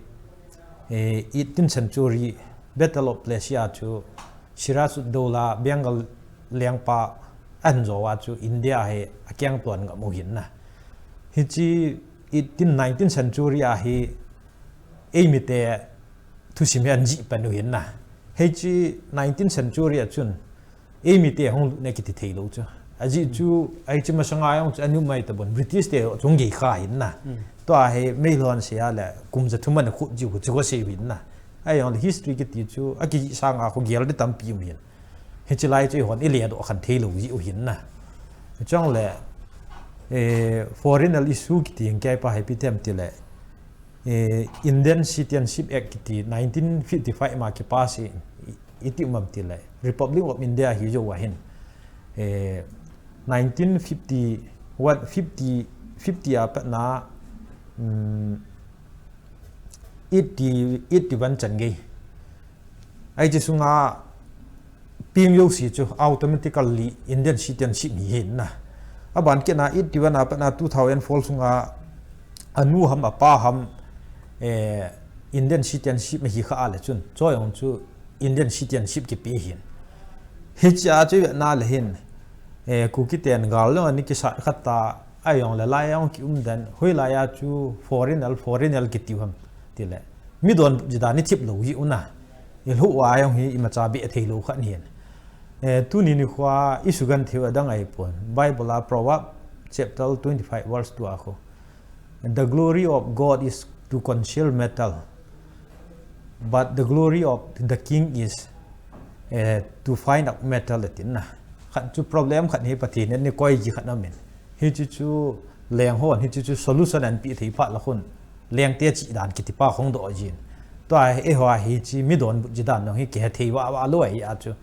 eh, eighteen century Battle of Plassey a chu Sirajuddoula Bengal lengpa ahin jo a chu India hi akeng tuan ngam u hin na. Hiche eighteen, nineteen century a hi eimi te thusim hi ahin jih pan u hin na. Hiche nineteen century a chun eimi te hung lut ne kiti thei lou chu. Ajeh chu, hiche masanga jong chu anu mai ta bon British te chung gei kha hin na. Tua hi Meilhon sei a le kum ja thum ana khup jiu chu ko sei hin na. Ahi jong le history kiti chu, akijih sanga kho gel di tampi um hin. Hiche lai chu eihon i ledoh khan thei lou ji u hin na. Chong le, eh, foreigner issue kiti hi kei pa hi ipi ti em ti le, eh, Indian Citizenship Act kiti nineteen fifty-five ma kipass hi, i, iti um am ti le, Republic of India hi jou a hin. Eh, nineteen fifty, what, fifty, fifty a pat na, um, eighty, eighty-one chan gei. Hiche sunga peng jouse chu automatically Indian citizenship hi hin na. Aban kit na eighty-one a pat na two thousand four sunga anu ham apa ham, eh, Indian citizenship hi kha a le chun. Chu jong chu Indian citizenship kipe hin. Hiche a chu ve na le hin, eh, Kuki ten gal jong ani kisat khat ta, ahi jong le lai jong ki um den, hoilai a chu foreigner, foreigner kiti u ham ti le. Mi donbut ji dan i thip lou ji u na. I lhu a jong hi imacha be thei lou khat hin. Eh, tuni nikho a i sugenthei u adang ahi pon. Bible a Proverb chapter twenty-five verse two a kho. The glory of God is to conceal metal, but the glory of the king is, eh, to find out metal, atin na. Khat chu problem khat hi Pathen in eikoi ji khat aum in. Hiche chu leng hon, hiche chu solution ahin pe thei phat la khun. Lengte chih dan kiti pa hung doh jin. Tua hi eiho a hiche mi donbut ji dan jong hi kihe thei vah vah lou ahi a chu.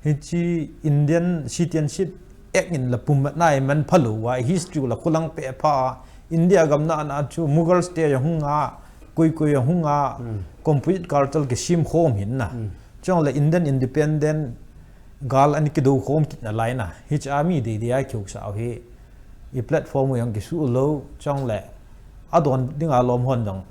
Hiche Indian Citizenship Act in la pum nai man phalou a, history la khulang pe pha, India gam na na chu Mughals te jong hung a, koi koi jong hung a, composite cartel kisem khom hin na. Chule Indian independent gal ana kido khom kit nalai na. Hiche a mi dei dei a kiu sa hi. I platform u jong kisu lou, chule adon ding a lom hon jong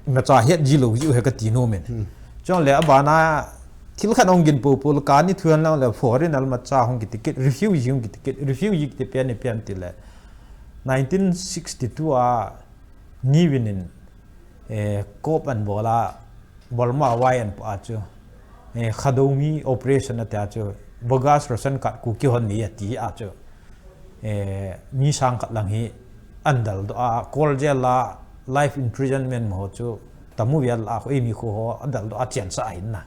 imacha het ji lou jiu hi kati nom in. Chule abana thil khat ong gin popo le kani thuan lang le foreign al macha hung kiti kit, refugee hung kiti kit, refugee kiti pen ni pen ti le. Nineteen sixty-two a Ni Win in, eh, kop an bol a, Burma vai an pa chu, eh, Khadoumi operation ati a chu, bogus ration card Kuki hon nei ati a chu, eh, mi sang khat lang hi an dal doh a, Kol jail a life imprisonment mo chu, tamu vial a khu, ei mi khu ho an dal doh a chian sa hin na.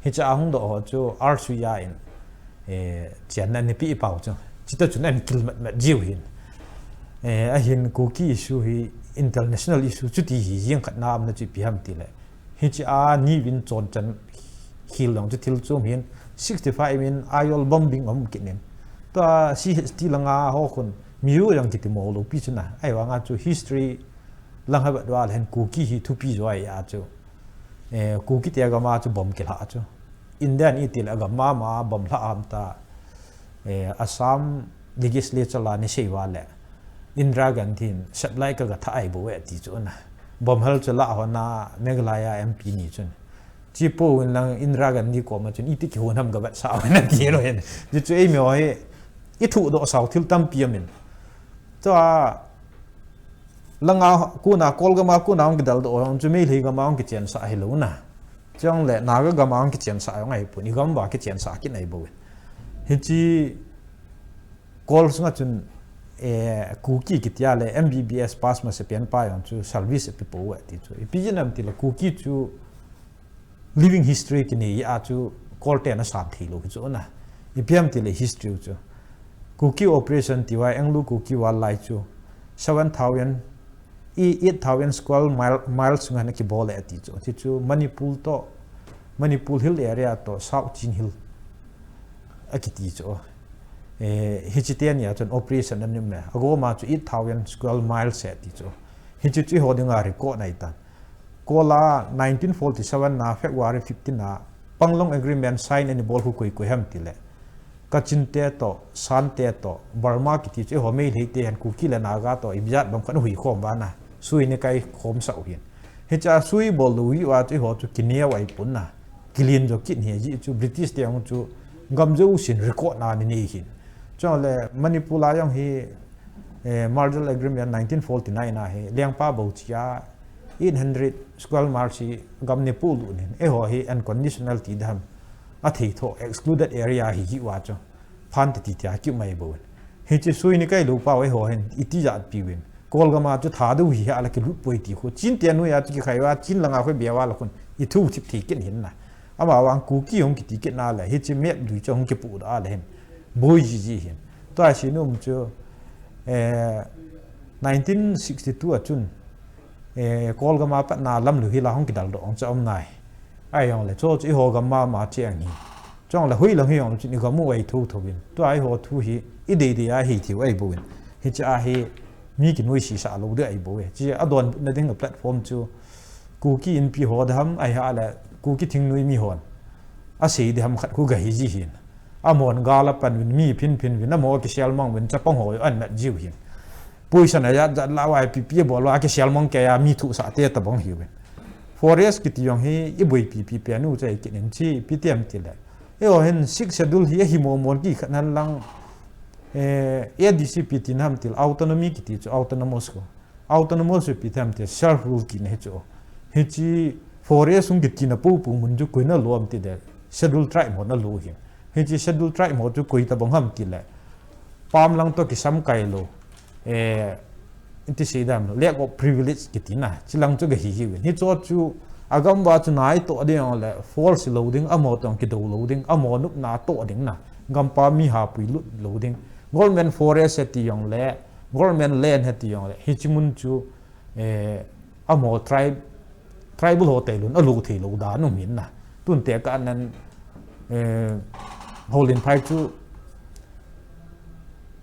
Hiche a hung doh ho chu, Arsuya in, eh, chian na ni pi pau chu. Chita chun an kil mat mat jiu hin. Eh, ahin Kuki issue hi international issue chuti hi jing khat na am na chu ipi ham ti le. Hiche a Ni Win chon chan hil dong chu thil chom hin sixty-five in Aizawl bombing um kit nin. Tua C H T langa ho khun mi u jong kiti mo lou pi chu na. Ahivang a chu history lang ha bat wa le hin Kuki hi thupi jo ai a chu. Eh, Kuki te gam a chu bomb kilha chu. India ni ti le gam mama bomb lha am ta. Eh, Assam legislature la ni sei va le. Indira Gandhi in satellite ka ga tha ai bo e ti chu na. Bomb hal chu la ho na Meghalaya M P ni chun. Chi po win lang Indira Gandhi koma chun iti kihon ham ga vat sa na ti lo hin. Chu chu ei mi ho hi i thu doh sau thil tampi amin. Tua langa kuna Kol gam a kuna hung kidal doh hung chu Meitei gam a hung kichen sa hi lo na. Chule Naga gam a hung kichen sa hung ahi pun, i gam va kichen sa kit nai bo. Hiche Kol sunga chun, eh, Kuki kiti a le M B B S pass ma se pen pa jong chu service pe po e ti chu. Ipi jin am ti le Kuki chu living history kinei a chu Kol te na san thei lo hi chu na. Ipi am ti le history chu. Kuki operation ti wa Anglo Kuki war lai chu seven thousand, i eight thousand square mile, mile sunga na kibol e ti chu. Ti chu Manipur to, Manipur Hill area to South Chin Hill a kiti chu. Eh, hiche te ni a chun operation an ni me. Agoma chu eight thousand square miles e ti chu. Hiche chu ho dinga record nai tan. Kol a nineteen forty-seven na February fifteen a Panglong Agreement sign ani bol hu koi koi ham ti le. Kachin te to, San te to, Burma kiti chu ho Meitei te han Kuki le Naga to, i bijat bang khan hui khom ba na. Sui ni kai khom sa u hin. Hiche a sui bol lu wi wa chu ho chu kineo ai pun na. Kilin jo kin hi ji chu British te ang chu gam jo sin record na ni nei hin. Chule Manipur la jong hi eh, Marshall Agreement nineteen forty-nine a hi, Liangpa Bochia, eight hundred square miles hi gam ni pu lu nin, eiho hi unconditional ti dam, a thei tho, excluded area hi hi wa chu, phan ti ti tia ki mai bo. Hiche sui ni kai lu pau eiho hin, iti ja pi win. Kol gam a chu tha du hi ha la ki lut poi ti khu, Chin te nu ya chu ki khai wa, Chin langa khu bia wa la khun, i thu thip thei kin hin na. Ama wang Kuki hung kiti kit na le, hiche map lui chu hung kipu da le hin. Boi ji ji hin. Tua si num chu, eh, nineteen sixty-two a chun, eh, Kol gam a pat na lam lu hi la hung kidal doh ong cha um nai. Ai ong le cho chu i ho gam mama che ang hi. Chong le hui lang hi ong chun i gam u ai thu thu win. Tua i ho thu hi i dei dei a hi thiu ai bo win. Hiche a hi mi kinui si sa lo de ai bo e. Chi a don na ding platform chu Kuki Inpi ho dam ai ha le Kuki thingnoi mi hon. A sei dam khat khu ga hi ji hin. Amon gal a pan win mi phin phin win amo kisel mang win chapang ho an mat jiu hin. Poison a jat jat la wa pipi bol wa kisel mang ke a mi thu sa te ta bang hi win. Forest kiti jong hi i boi pipi pe nu chai kin in chi pi tiam ti le. E o hin six schedule hi a hi mo mon ki khat nan lang, eh, A D C P ti nam til autonomy kiti chu autonomous ko. Autonomous pi tham te self rule ti na hi chu. Hiche forest sung kiti na pu pu mun chu koi na lom ti de. Schedule tribe mo na lo hi. Hiche schedule tribe mo chu koi ta bang ham ti le. Pam lang to kisam kai lo. Eh, iti sei dam lo. Lack of privilege kiti na. Chi lang chu ga hi hi win. Hi cho chu agam wa chu nai to ding le force lo ding amo tong kido lo ding amo nup na to ding na. Gam pa mi ha pui lut lo ding. Government forest ti jong le Government land he ti jong le, hiche mun chu, eh, amo tribe, tribal ho te lun, a lu thei lo dan um hin na. Tun te ka nan, eh, Houlin phai chu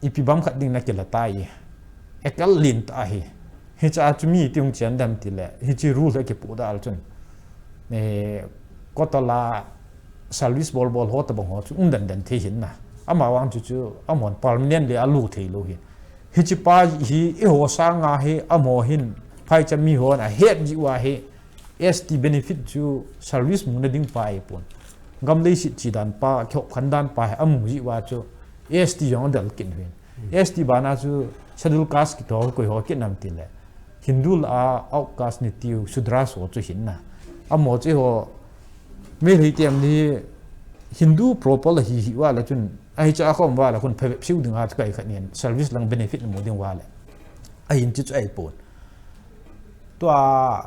ipi bang khat ding na kila tai. Ekal lin ta hi. Hicha chu mi tiung chian dam ti le. Hichi rule he kipu dal chun. E, kotala service bol bol ho tabang ho chu um dan dan thei hin na. Ama vang chu chu amon permanent le alu thei lo hin. Hichi pa hi eiho sanga hi amo hin phai cha mi hon ahet ji uva hi S T benefit chu service muna ding pa ahi pon. Gam leiset chi dan pa, kihop khan dan pa hi amu ji uva chu S T jong adal kin hin. S T bana chu schedule caste kiti ho koi ho kin nam ti le. Hindu la a outcast ni tiu Shudra ho chu hin na. Amo chu ho mi hei tiam ni Hindu proper la hi hi uva la chun ahi cha khom uva la khun phabep siu ding a chu kai khat nin service lang benefit mu ding uva le. Ahin chu chu ahi pon. Tua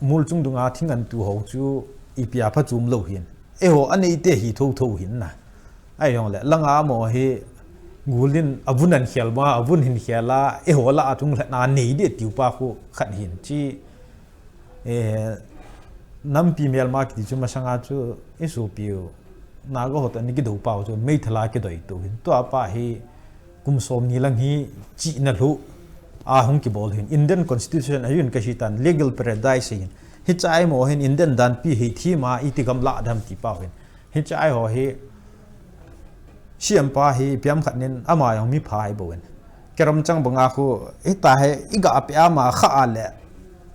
mul chung dunga thing an tu ho chu ipi a phachom lo hin. Eiho anei te hi tho tho hin na. Ahi jong le, langa mo hi gulin avun an khel ma, avun hin khel a, eiho la a chung le na nei de tiu pa khu khat hin chi. E, nampi mel ma kiti chu masanga chu isu piu. Naga ho ta ni kido pau chu meithal a kidoi tu hin. Tua pa hi kum som ni lang hi chihna lhu a hung kibol hin. Indian Constitution a yun ka hi tan legal paradise hin. Hichai mo hin Indian dan pi hi thi ma iti gam la dam ti pau hin. Hichai ho hi siam pa hi piam khat nin ama jong mi pha hi bo hin. Keram chang banga khu hita he iga pe ama kha a le.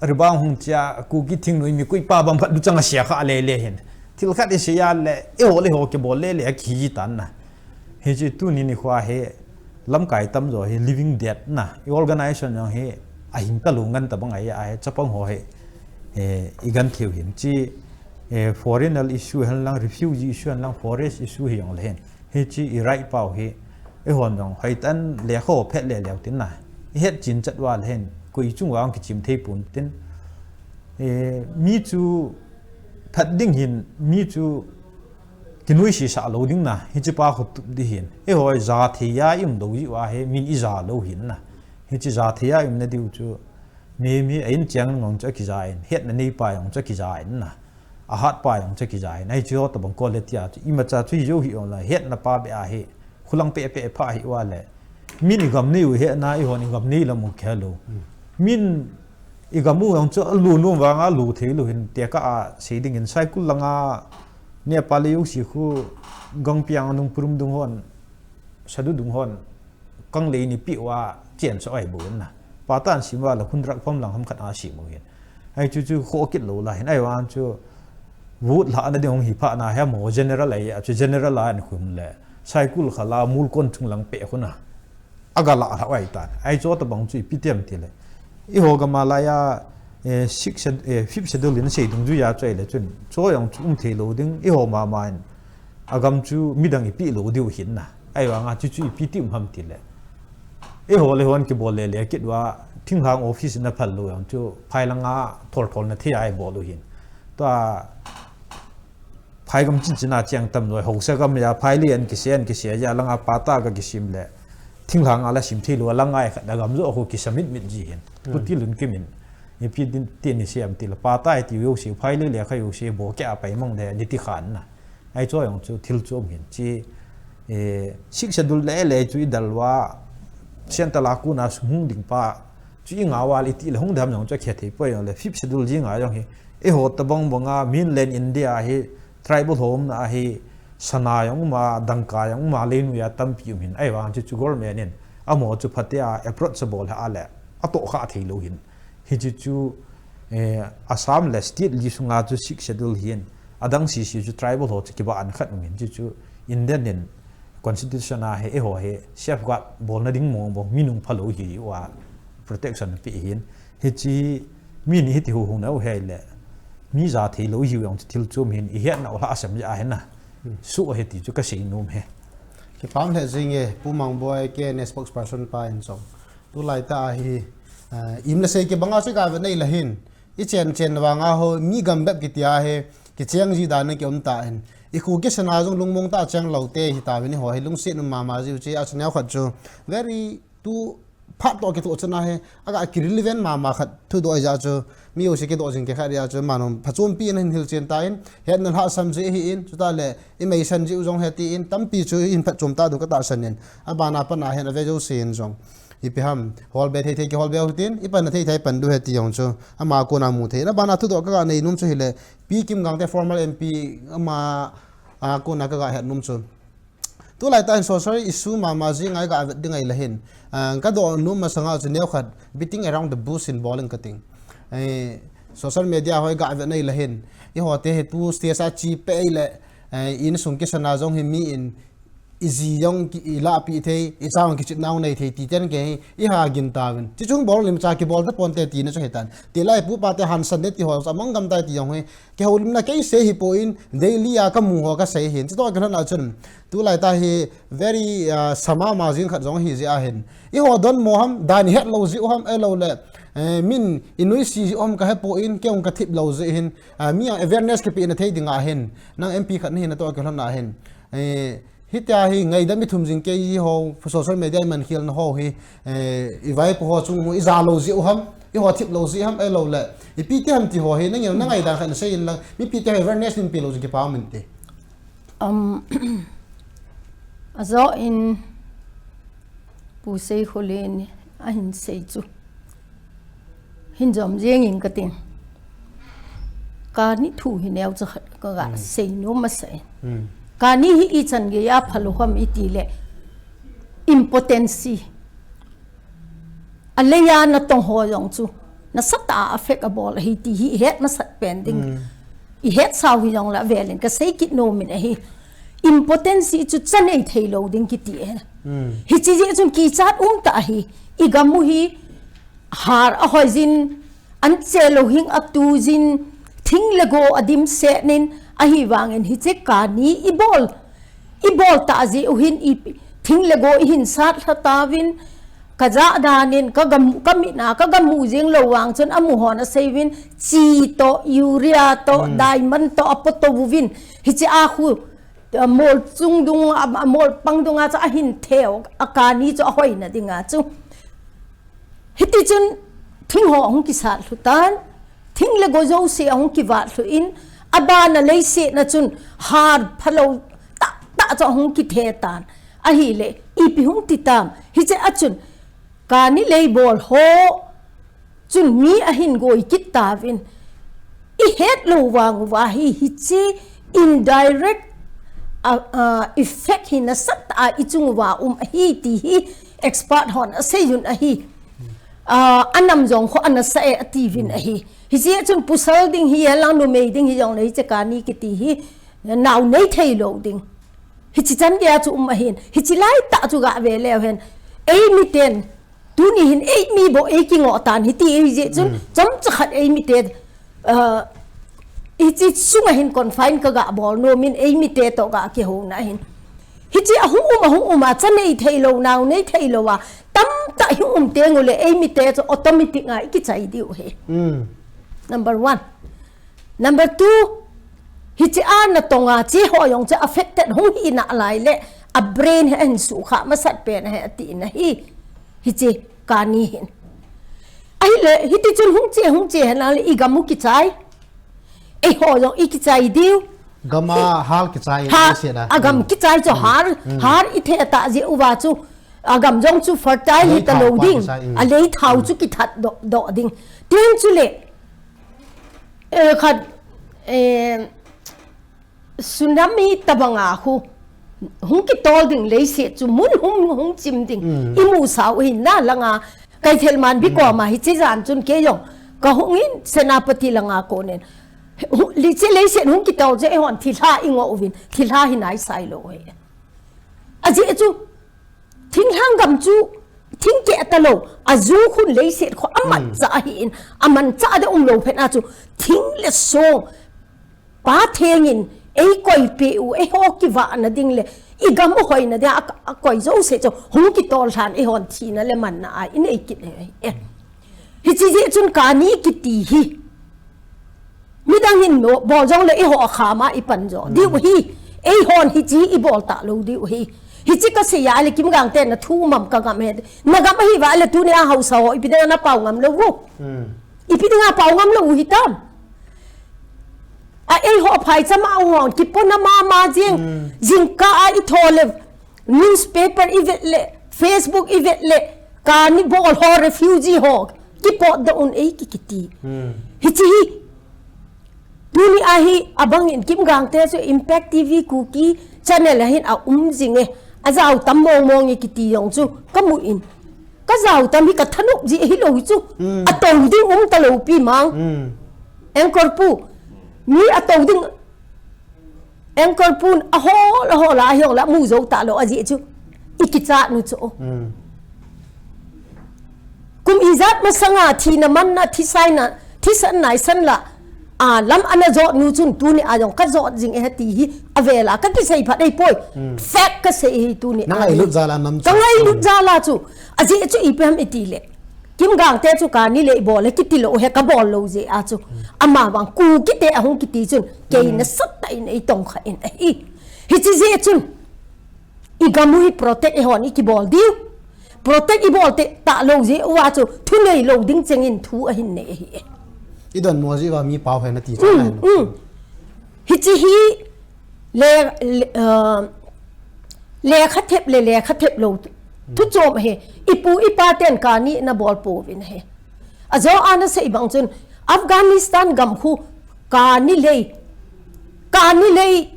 Ribang hung chia ku ki thing nui mi kui pa bang phat du chang a sia kha le le hin. Thil khat i sia le eiho le ho kibol le le a ki tan na. Hichi tuni ni khua hi lamkai tamjo hi living dead na. I organization jong hi ahing ta lu ngan ta bang ai ai chapang ho hi. E, i gan thiu hin chi, e, foreigner issue hen lang, refugee issue hen lang, forest issue hi jong le hin. Hichi i right pau hi. Eihon jong hoi tan le kho phet le le tin na. I het chin chat uva le hin. Koi chung uva kichim thei pon tin. E, mi chu phat ding hin, mi chu kinui si sa lo ding na, hichi pa khu tup di hin. Eiho ja thei a i um do ji uva hi, min i ja lo hin na. Hichi ja thei a i um na diu chu, mi, mi a in chiang ngong chu a kija in, hetna nei pa jong chu a kija in na. A hat pa jong chu a kija in. Ahi chu ho tabang ko le tia chu, ima cha chu hi jo hi ong la, hetna pa be a hi, khulang pe pe pha hi uva le. Min i gam nei u hetna, eihon i gam nei lam u khe lo. Min i gam u jong chu a lu nu vang a lu thei lo hin te ka a sei ding in Saikul langa Nepali u si khu gang piang nung purum dung hon, sadu dung hon, kang lei ni pi uva chian so ai bu na. Pa tan sim uva la hun rak pam lang ham khat a sim u hin. Ahi chu chu kho kit lo la hin ai wan chu vote la na ding hong hi pha na he mo general ai a chu general a an khum le. Saikul kha la mul kon chung lang pe khu na. Aga la la ai tan. Ahi chu tabang chu ipi tiam ti le. Eiho gam a la ya, eh, six sched-, eh, fifth schedule in sei dung ju ya choi le chun. Cho jong chu um thei lo ding. Eiho ma ma in. A gam chu midang ipi lo diu hin na. Ahi vang a chu chu ipi ti um ham ti le. Eiho le hon kibol le le kit uva. Thinglhang office na phal lo jong chu. Phai langa thol thol na thei ai bol u hin. Tua phai gam chin chin a chiang tam noi. Hausa gam ya phai le an kise an kise ya langa pata ka kisim le. Thinglhang a la sim thei lo langa ai khat da gam jo khu kisam mit mit ji hin. Pu ti lun kimin. Ipi din ti ni siam ti la pata ai ti yo si phai le le kha yo si bo ke a pai mang de ni ti khan na. Ahi chu jong chu thil chu um hin chi, eh, six schedule le le chu i dal uva, central a kuna sung hung ding pa, chu i ngah uva le i ti le hung dam jong chu a khe thei poi jong le fifth schedule jing a jong hi, eiho tabang banga mainland India hi, tribal ho umna hi, sana jong um a, dangka jong um a, leinoi a tampi um hin, ahi vang chu chu government in, amo chu phatea approach a bol ha le, a toh kha thei lo hin. Hichi chu, eh, Assam le state li sunga chu sixth schedule hin, adang sisi chu tribal ho chu kiba an khat um hin, chu chu Indian in constitution a hi, eiho hi safeguard bolna ding mong mong, minung phalo hi uva protection pe hin. Hichi mi ni hiti hu hu nau hi le, mi ja thei lo hi u jong chu thil chu um hin, i hetna u hla asem ja hin na. Su hi ti chu ka sei nom hi. Kipam le jing e, Pu Mangboi K N A spokesperson pa in jong. Tulai ta a hi, ah, im le sei kibanga chu ka ve nei la hin. I chen chen vanga ho, mi gam bep kiti a hi, kicheng ji dan a ki um ta hin. I khu kisana jong lungmong ta cheng lo te hi ta ve ni ho hi lungset um mama jiu chi a channel khat chu. Very tu phat toh kithoh chana hi, aga kirelevant mama khat thudoh ahi jeh chu, mi jouse kidoh jing kei khat ahi jeh chu, amanom phachompi in ahin hilchen tan, hetna lhahsam jeh ahin, chutah le, imeisan jeh u jong ahi tin, tampi chu ihin phatchom ta diu katahsan in, abana pat a hin ave jouse in jong. Ipi ham, holbe thei thei kiholbe u hitin, ipanna thei thei pan diu ahi ti jong chu, ama kona mu thei in, abana thudoh kaga nei nom chu hile, Pi Kim Gangte former M P ama, a, kona kaga het nom chu. Tulai tah hin social issue mama jing a iga vet ding ahile hin, ah, kadoh nom masanga chu neokhat beating around the bush in bol inge kating. Eh, social media ho iga vet na ahile hin, eiho te hi tu stage a che peh ahile, eh, insung kisan a jong hi mi in iji jong ki, ilahpeh thei, icha jong kichepna nei thei ti ten kei hi iha gin tauvin. Chuche chu bol lim cha kibol taponte tina chu ahitan. Tulai pupa te hansan ne ti ho, amang gam tai ti jong hi, kihoulimna kei sei hipon, daily a kamu ho kasei ahin. Chutoh kilhon a chun, tulai tah hi very, ah, sama ma jing khat jong ahi jeh ahin. Eiho donmo ham, dan ihet lou jeh u ham, ahilouleh, eh, min inoise jeh u ham kahepon, kei jong kathip lou jeh hin, ah, mi a awareness kipehna thei ding ahin. Nang M P khat nahi natoh kilhon a hin. Eh, Hitia hi ngaidam ithum jing kei ho, social media iman khelna ho hi, eh, ivaipo ho chung u ija lou jeh u ham, eiho thip lou jeh ham, ahilouleh ipi ti ham ti ho hi, nangin nangaidan khat nasei inlang, mipi te hi awareness neipe lou jeh kipa um inte. Um, ajo in Pu Seikhole in ahin sei chu. Hin jom jeng inge kating. Kani thu hi neocha khat kaga seinom masah e. Kani hi ichan geiya phalou ham iti le, impotency. Alei a natong ho jong chu nasatah a affect abol ahi ti hi ihet masat pen ding. Ihet sau hijongle avel in kasei kit nom in ahi. Impotency chu cha nei thei lou ding kiti e. Hiche jeh chun kichat um tah ahi. Igam u hi har ahoi jin, anche louhing atu jin, thing le go adimset in, ahivangin hiche kani ibol, ibol tah jeh u hin i thing le go ihin sat lha tauvin, kajah dan in, kagam, kamit a, kagam u jing lou vang chun amu hon asei uvin, chi toh, urea toh, diamond toh, apotou vin, hiche a khu, amol chung dung, a, amol pang dung a chu ahin theu, akani chu ahoina ding a chu. Hiti chun thing ho ahung kisat lhu tan, thing le go jouse ahung kivat lhu in, abana leiset na chun har phalou tah tah chu ahung kithe tan. Ahile, ipi hung ti tam, hiche a chun, kani lei bol ho, chun mi ahin goi kit tauvin. Ihet lou vang uva hi, hiche indirect, a, a, effect hi nasatah a ichung uva um ahi ti hi expert hon asei un ahi. A, anam jong kho anasa e atiuvin ahi. Hiche a chun pasal ding hi, alang numei ding hijongle hiche kani kiti hi, nao nei thei lou ding. Hiche chan geiya chu um ahin. Hiche lai tah chu gave leu hen. Eimiten, tuni hin eimi bou eikingoh tan hiti ahi jeh chun, chomcha khat eimite, ah, hiche sunga hin confine kaga bol nom in eimite toh ga kihouna hin. Hiche ahung um, ahung um a, cha nei thei lou, nao nei thei lou a, tamtah hung um teng ule eimite chu automatic a ikichai diu ahi. Number one. Number two, hiche a natong a, hiche ho jong chu affected hung hi nalai le, a brain hi ahin sukha masat pen ahi ati na hi, hiche kani hin. Ahile, hiti chun hung che, hung che hen lang le, igam u kichai. Eiho jong ikichai diu. Gam a har kichai, ha, leiset a. Agam kichai chu har, har ithe tah jeh uva chu. Agam jong chu fertile hita lou ding. Alei thao chu kithat doh, doh ding. Tin chule, Eh, khat, eh, tsunami tabang a khu, hung kitol ding leiset chu mun hung, hung chim ding. Imu sau hin na langa, Kaithelmanbi koma hiche jan chun kei jong, kahung in Senapati langa konin. Hu, hiche leiset hung kitol jeh hon thilha ingoh uvin, thilha hi naisai lou e. Ajeh chu, Thinglhang gam chu, thing keh talou, aju khun leiset kho amanchah ahin, amanchah a ding umlou phat a chu, thing le song, Pa Theng in, eikoipeh u, eiho kivahna ding le, igam u hoina dia, a, akoi jouse chu, hung kitol lhan eihon thina le manna a, inei kit e. Hiche jeh chun kani kiti hi. Midang hin bol jongle eiho akham a ipan jo diu hi. Eihon hiche ibol talou diu hi. Hichi kasei a le Kim Gangte na thu um am ka ngam e. Na ngam ahi va le tunia haosa ho ipi dinga na pao ngam lou u. Ipi dinga pao ngam lou u hitam. A eiho phaicham a hung hon kipona mama jing. Jingkah a i tho le newspaper i vet le, Facebook i vet le, kani bol ho refugee ho kipotdoh un ei ki kiti. Hichi hi Tuni ahi abangin Kim Gangte chu Impact T V Kuki channel ahin a um jing e. A jao tam mong mong e kiti jong chu ka mu in. Ka jao tam hi ka thanop ji ahi lou chu. A to ding um ta lou pi mang. Anchor pu. Mi a to ding Anchor pun a hol a hol a hiong la mu jo ta lou a ji chu. I kichat nu chu. Kum ijat masanga thina manna thisaina thisan naisan la a lam ana jot nu chun tuni a jong ka jot jing e ti hi a vela ka kisei phat ei poi. Fact ka sei hi tuni a. Nang ai lut jala nam chu. Ka ngai lut jala chu. A ji chu ipi ham i ti le. Kim Gangte chu kani le i bol le kiti lou he ka bol lou je a chu. Ama vang Kukite a hung kiti chun kei na sat ta in ei tong kha in ahi. Hichi je chun. I gam u hi protect i hon i kibol diu. Protect i bol te ta lou je uva chu thu nei lou ding chengin thu ahin nei ahi e. I don mo ji va mi pao he na ti chang ai. Hichi hi le, le, uh, lekha thep le lekha thep lou thu chom he. I pu i pa ten kani na bol pouvin he. A jo ana sei bang chun Afghanistan gam khu kani lei, kani lei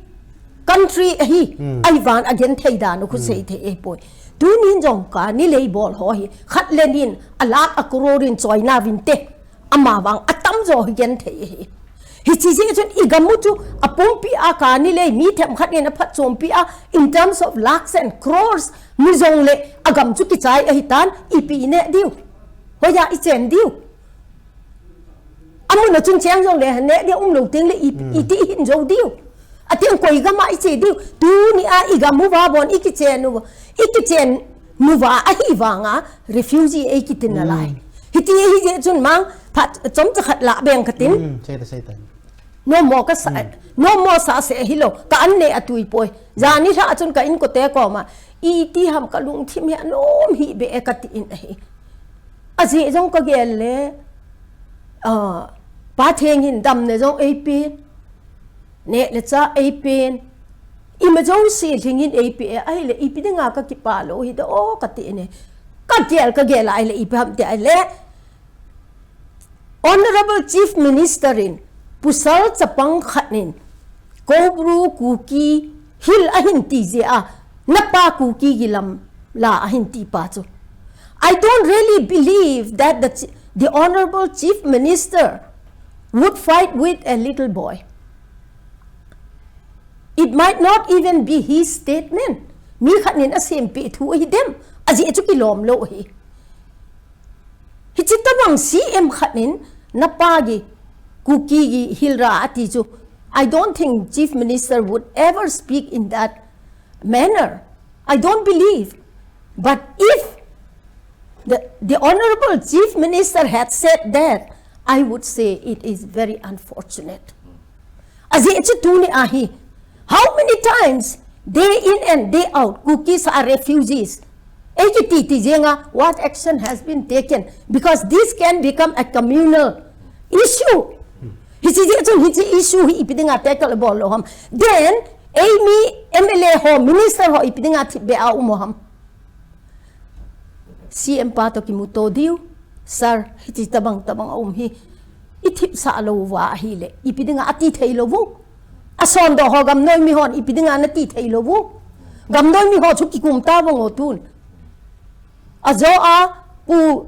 country ahi, ai van a gen thei dan u khu sei thei e poi. Tunin jong kani lei bol ho hi khat le nin a lakh a crore in choi na vin te ama vang a tam jo hi gen thei e hi. Hichi je chun i gam u chu a pumpi a kani lei mi them khat in a phat chompi a in terms of lakhs and crores mi jong le a gam chu kichai ahi tan ipi i ne diu. Hoiya i chen diu. Amun a chun cheng jong le ne dia um lou ting le i, i ti hin jo diu. A tiang koi gam a i che diu. Tuni a i gam u va bon i kichen u. I kichen nu va ahi vanga refugee ei kitin na lai. Hiti hi je chun mang phat chom cha khat la beng katin. Sei ta sei ta. No mo ka sa, no mo sa se hi lou. Ka an ne a tui poi. Jani lha chun ka in ko te ko ma. I ti ham ka lungthim he a nom hi be e ka ti in ahi. A ji jong ka gel le, ah, Pa Theng hin dam ne jong ei pen, ne le cha ei pen, i ma jong si thing hin ei pe, ai le ipi dinga ka kipa lou hi da o ka ti ne. Ka gel, ka gel ai le ipi ham ti ai le. Honorable Chief Minister in, Pusal chapang khat nin, Koubru Kuki Hill ahin ti je a, na pa Kuki gi lam la ahin ti pa chu. I don't really believe that the, ch- the Honorable Chief Minister would fight with a little boy. It might not even be his statement. Mi khat nin a sem pe thu ahi dem. A ji chu kilom lou hi. Hichi tabang C M khat nin na pa gi Kuki gi Hill ra ati chu. I don't think Chief Minister would ever speak in that manner. I don't believe. But if the, the Honorable Chief Minister had said that, I would say it is very unfortunate. A ji chu tuni ahi. How many times, day in and day out, Kukis are refugees? Ei kiti ti jenga, what action has been taken? Because this can become a communal issue. Hichi je chun hichi issue hi ipi dinga tackle bol lou ham. Then, ei mi M L A ho, minister ho ipi dinga thip be a um ham. C M pa to kimuto diu, sir, hichi tabang tabang a um hi, i thipsah lou va ahi le, ipi dinga ati thei lou u. A son do ho gamnoi mi hon, ipi dinga na ti thei lou u. Gamnoi mi ho chu kikum ta vang o tun. A jo a, Pu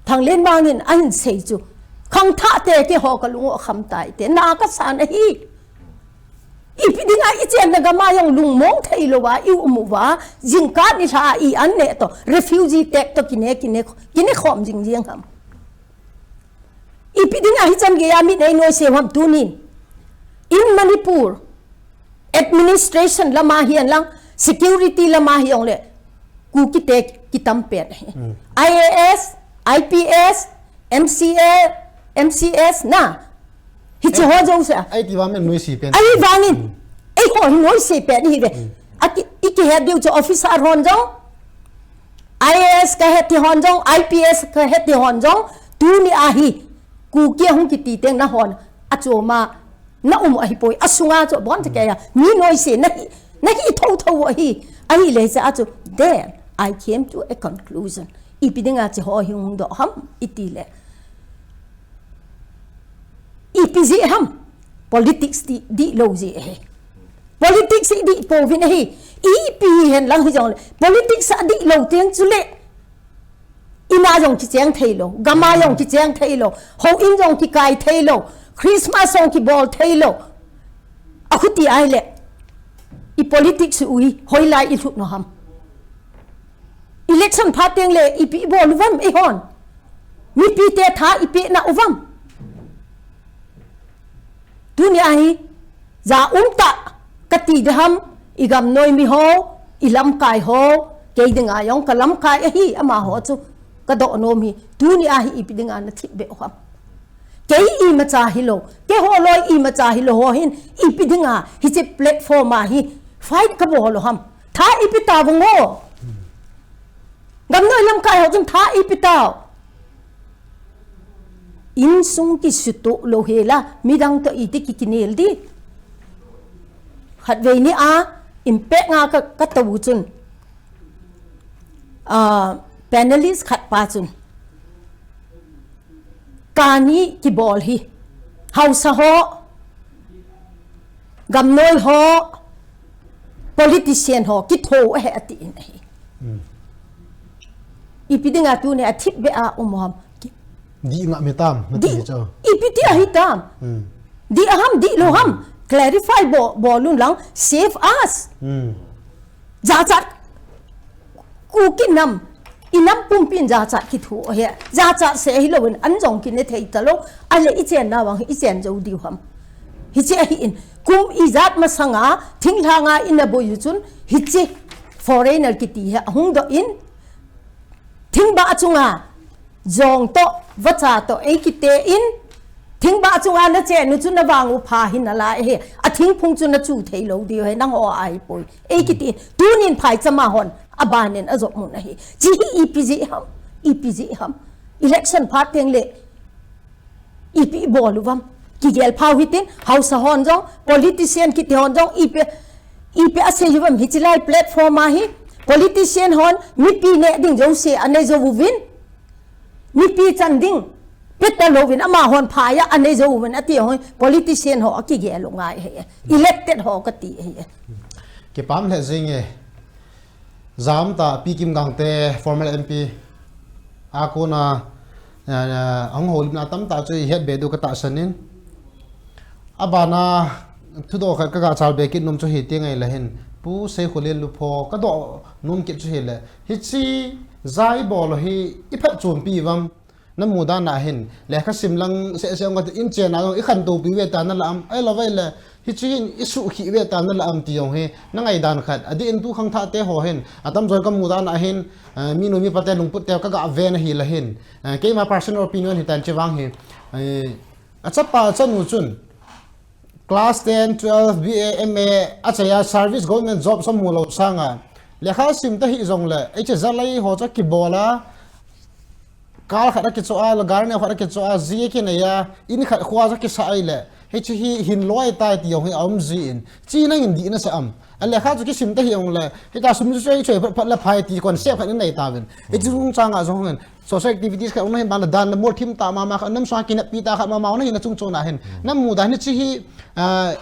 Thanglenmang in a hin sei chu. Khangthah te keiho ka lung u a kham tai te, na ka san ahi. Ipi dinga i chenna gam a jong lungmong thei lou va, i um u va, jingkah nilhah a i an neh to, refugee tag to kine, kine, kine khom jing jeng ham. Ipi dinga hichan gei a mi nei noi se ham tunin. In Manipur, administration lama hihen lang, security lama hijongle, Kuki te kitam pen ahi. I A S, I P S, M C A, M C S na, Hichi ho jouse a. Ai ti vang men noise pen. Ai vangin. Eiho hi noise pen hi ve. Aki, ikihet diu chu officer hon jong, I A S kahet ti hon jong, I P S kahet ti hon jong, tuni ahi, Kuki ahung kiti teng nahon, achoma, na um ahipoi, asunga chu, bon te kaya, mi noise, nahi, nahi thotho ahi, ahile cha chu, then, I came to a conclusion. Ipi dinga chi ho hi hung doh ham, itile. Ipi jeh ham, politics ti, dihlou jeh ahi. Politics hi dih pouvin ahi, ipi hihen lang hijongle, politics adihlou teng chule, ina jong kicheng theilou, gama jong kicheng theilou, houin jong kikai theilou, Christmas jong kibol theilou. Akhuti ahile, i politics u hi, hoilai ilhut u ham. Election phat teng le, ipi ibol uvam, eihon. Mipite tha ipeh na uvam. Tuni ahi, ja umtah, kati ding ham, igamnoi mi ho, ilamkai ho, kei dinga jong kalamkai ahi, amaho chu, kadoh nom hi, tuni ahi, ipi dinga nathipbeh u ham. Kei imacha hilou, keiho loi imacha hilou ho hin, ipi dinga, hiche platform a hi, fight kabol u ham. Tha ipi tauvam o. Gamnoi lamkai ho chun tha ipi tau. Insung kisutoh lou hela, midang toh iti kikinel di. Khatvei ni a, impact nga ka, katou chun. Ah, panelist khat pa chun. Kani kibol hi. Haosa ho. Gamnoi ho. Politician ho. Kitho ahi atin ahi. Ipi dinga tuni athipbeh a um u ham. Dih ngam hitam, nati Dih, hi chu. Ipi ti ahitam. Dih ham, dihlou ham. Clarify bo, bol un lang. Save us. Jachat. Kuki nam. Inam pumpin jachat kitho ahi. Jachat se hilouvin an jong kine thei talou. Ale ichenna vang hi ichen jou diu ham. Hiche ahin. Kum ijat masanga, thinglhanga ina boi u chun, hiche foreigner kiti hi ahung doh in, thingbah chunga, jong toh, vacha toh, eikite in, thingbah chunga nachen u chu navang u pha hi nalai ahi, athingphung chu nachu theilou diu ahi, nangho ahipoi, eikiti in, tunin phaichama hon, abanin ajop mun ahi. Chi hi ipi jeh ham, ipi jeh ham, election phat teng le, Ipi ibol uvam. Kigel phau hitin, haosa hon jong, politician kiti hon jong, ipi, ipi asei uvam hiche lai platform a hi, politician hon, mipi neh ding jouse anei jou uvin, mipi chan ding, pe talouvin, amahon phai a anei jou uvin, ati hon, politician ho akigel u ngai ahi, elected ho kati ahi. Kipah lheh jing e. Jam tah, Pi Kim Gangte, former M P, a kona, eh, ahung houlimna tamtah chu ihet be diu katahsan in. Abana, thudoh khat kaga chal be kit nom chu hiti ngai le hin. Pu Seikholen lupho, kadoh nom kit chu hile. Hiche, ja ibol u hi, iphatchompi uvam. Namu dan a hin, lekha sim lang seh seh ong kati in chen a jong, ikhantou pi uve tia nala am, ahilou vele, hiche hin isuhkhih uve tia nala am ti jong hi, nangai dan khat, adeh in tu khangthah te ho hin, atamjon kamu dan a hin, eh, minu mipa te lungput te kaga ve na hile hin, eh, keima personal opinion hitan chevang hi, eh, achapa achanu chun, class ten, twelve, B A, M A, achai a service government job sa mulou sanga, lekha sim ta hijongle, hiche jalai ho chu kibol a, Kal khat akichoh a, gari neo khat akichoh a, ji akinei a, in khat khoa chu akisah ahile, hiche hi hinlou ahitai ti jong hi aum jin, chi nangin dih nasah am. Alekha chu kisim ta hijongle, hitia sum chu choi choi phat phat le phai ti concept khat inei tauvin. Hiche chungchang a jong hin, social activities khat hung nahin bang le dan le mol thim tah mama khat, namsunga kineppi tah khat mama hung nahin achungchon a hin. Namu dan hiche hi, ah,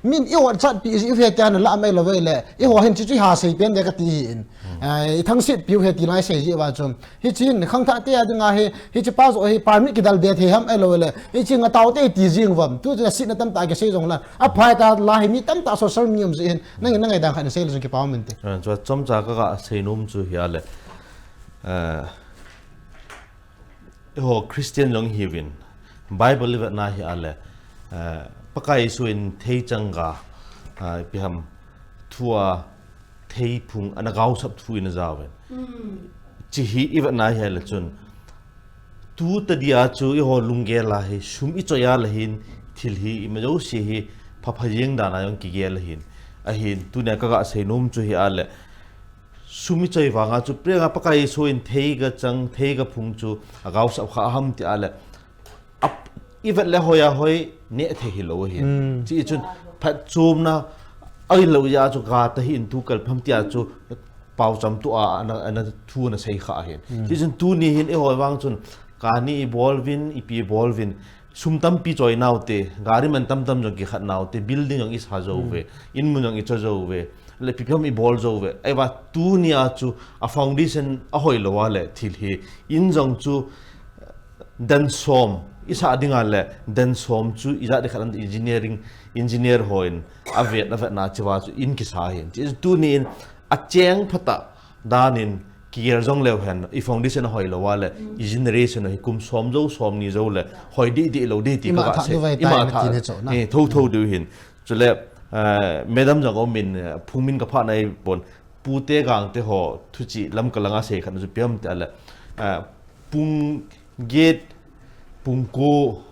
Min i ot chatpi ji uve tia nala am ahilou vele, eiho hin hiche chu iha seipen de kati hi in. Ah, ithangsetpi uve ti ngai sei ji uva chu. Hiche hin khangthah te a dinga hi, hiche pa joh hi permit kidal be thei ham ahilou vele. Hiche nga tao te ti jing uvam. Tu chu nasetna tamtah kisei jong la. Aphai tah la hi mi tamtah social media um ji hin. Nangin nangai dan khat nasei le jong kipa um inte. Ah, chu chomcha kaga seinom chu hi ale. Ah, Eiho Christian jong ihiuvin, Bible ivet na hi ale, eh, Pakai Jesu in theichang ga, eh, ipi ham thua theiphung ana gaosap thu in ajauvin. Hiche hi ivet na hi ale chun, tu tadia chu eiho lunggel a hi, sum ichoi a le hin, thil hi ima jouse hi, phapha jeng dan a jong kigel le hin. ahin, tunia kaga seinom chu hi ale. Sum ichoi vanga chu, prenga Pakai Jesu in thei kachang, thei kaphung chu, agaosap kha ham ti ale. Ap-, ivet le hoi a hoi, neh thei hilou ahin. Hmm. Chi chun, phatchomna, ahilou jeh a chu, ga ta hi in tu kal pham tia chu, paocham tu a, ana, ana thu ana sei kha ahin. Hmm. Chi chun tuni hin, eiho vang chun, kani ibol uvin, ipi ibol uvin, sum tampi choi naute, gari man tamtam jong kikhat naute, building jong isa jou uve, inmun jong icha jou uve, le ipi ham ibol jou uve. Ahivang tunia chu a foundation ahoi lou a le thil hi, in jong chu dan som isa ding a le dan som chu ija ding khat an engineering, engineer hon avet, avetna chiva chu in kisa hin. Chi tuni in acheng phat a dan in kigel jong leu hen, i foundation ahoi lou a le, i generation hi kum som jou, som ni jou le, hoi dih dih lou dih ti ima ka thah sei, diu vai ima tai na thah, ti ne chona. Eh, tho tho diu hin. Chule, eh, madam jong aum in, eh, phung min ka phah nai pon, pute gangte ho, thuchih lam ka langa sei khat chu ipi ham ti a le, eh, pung get, pung ko,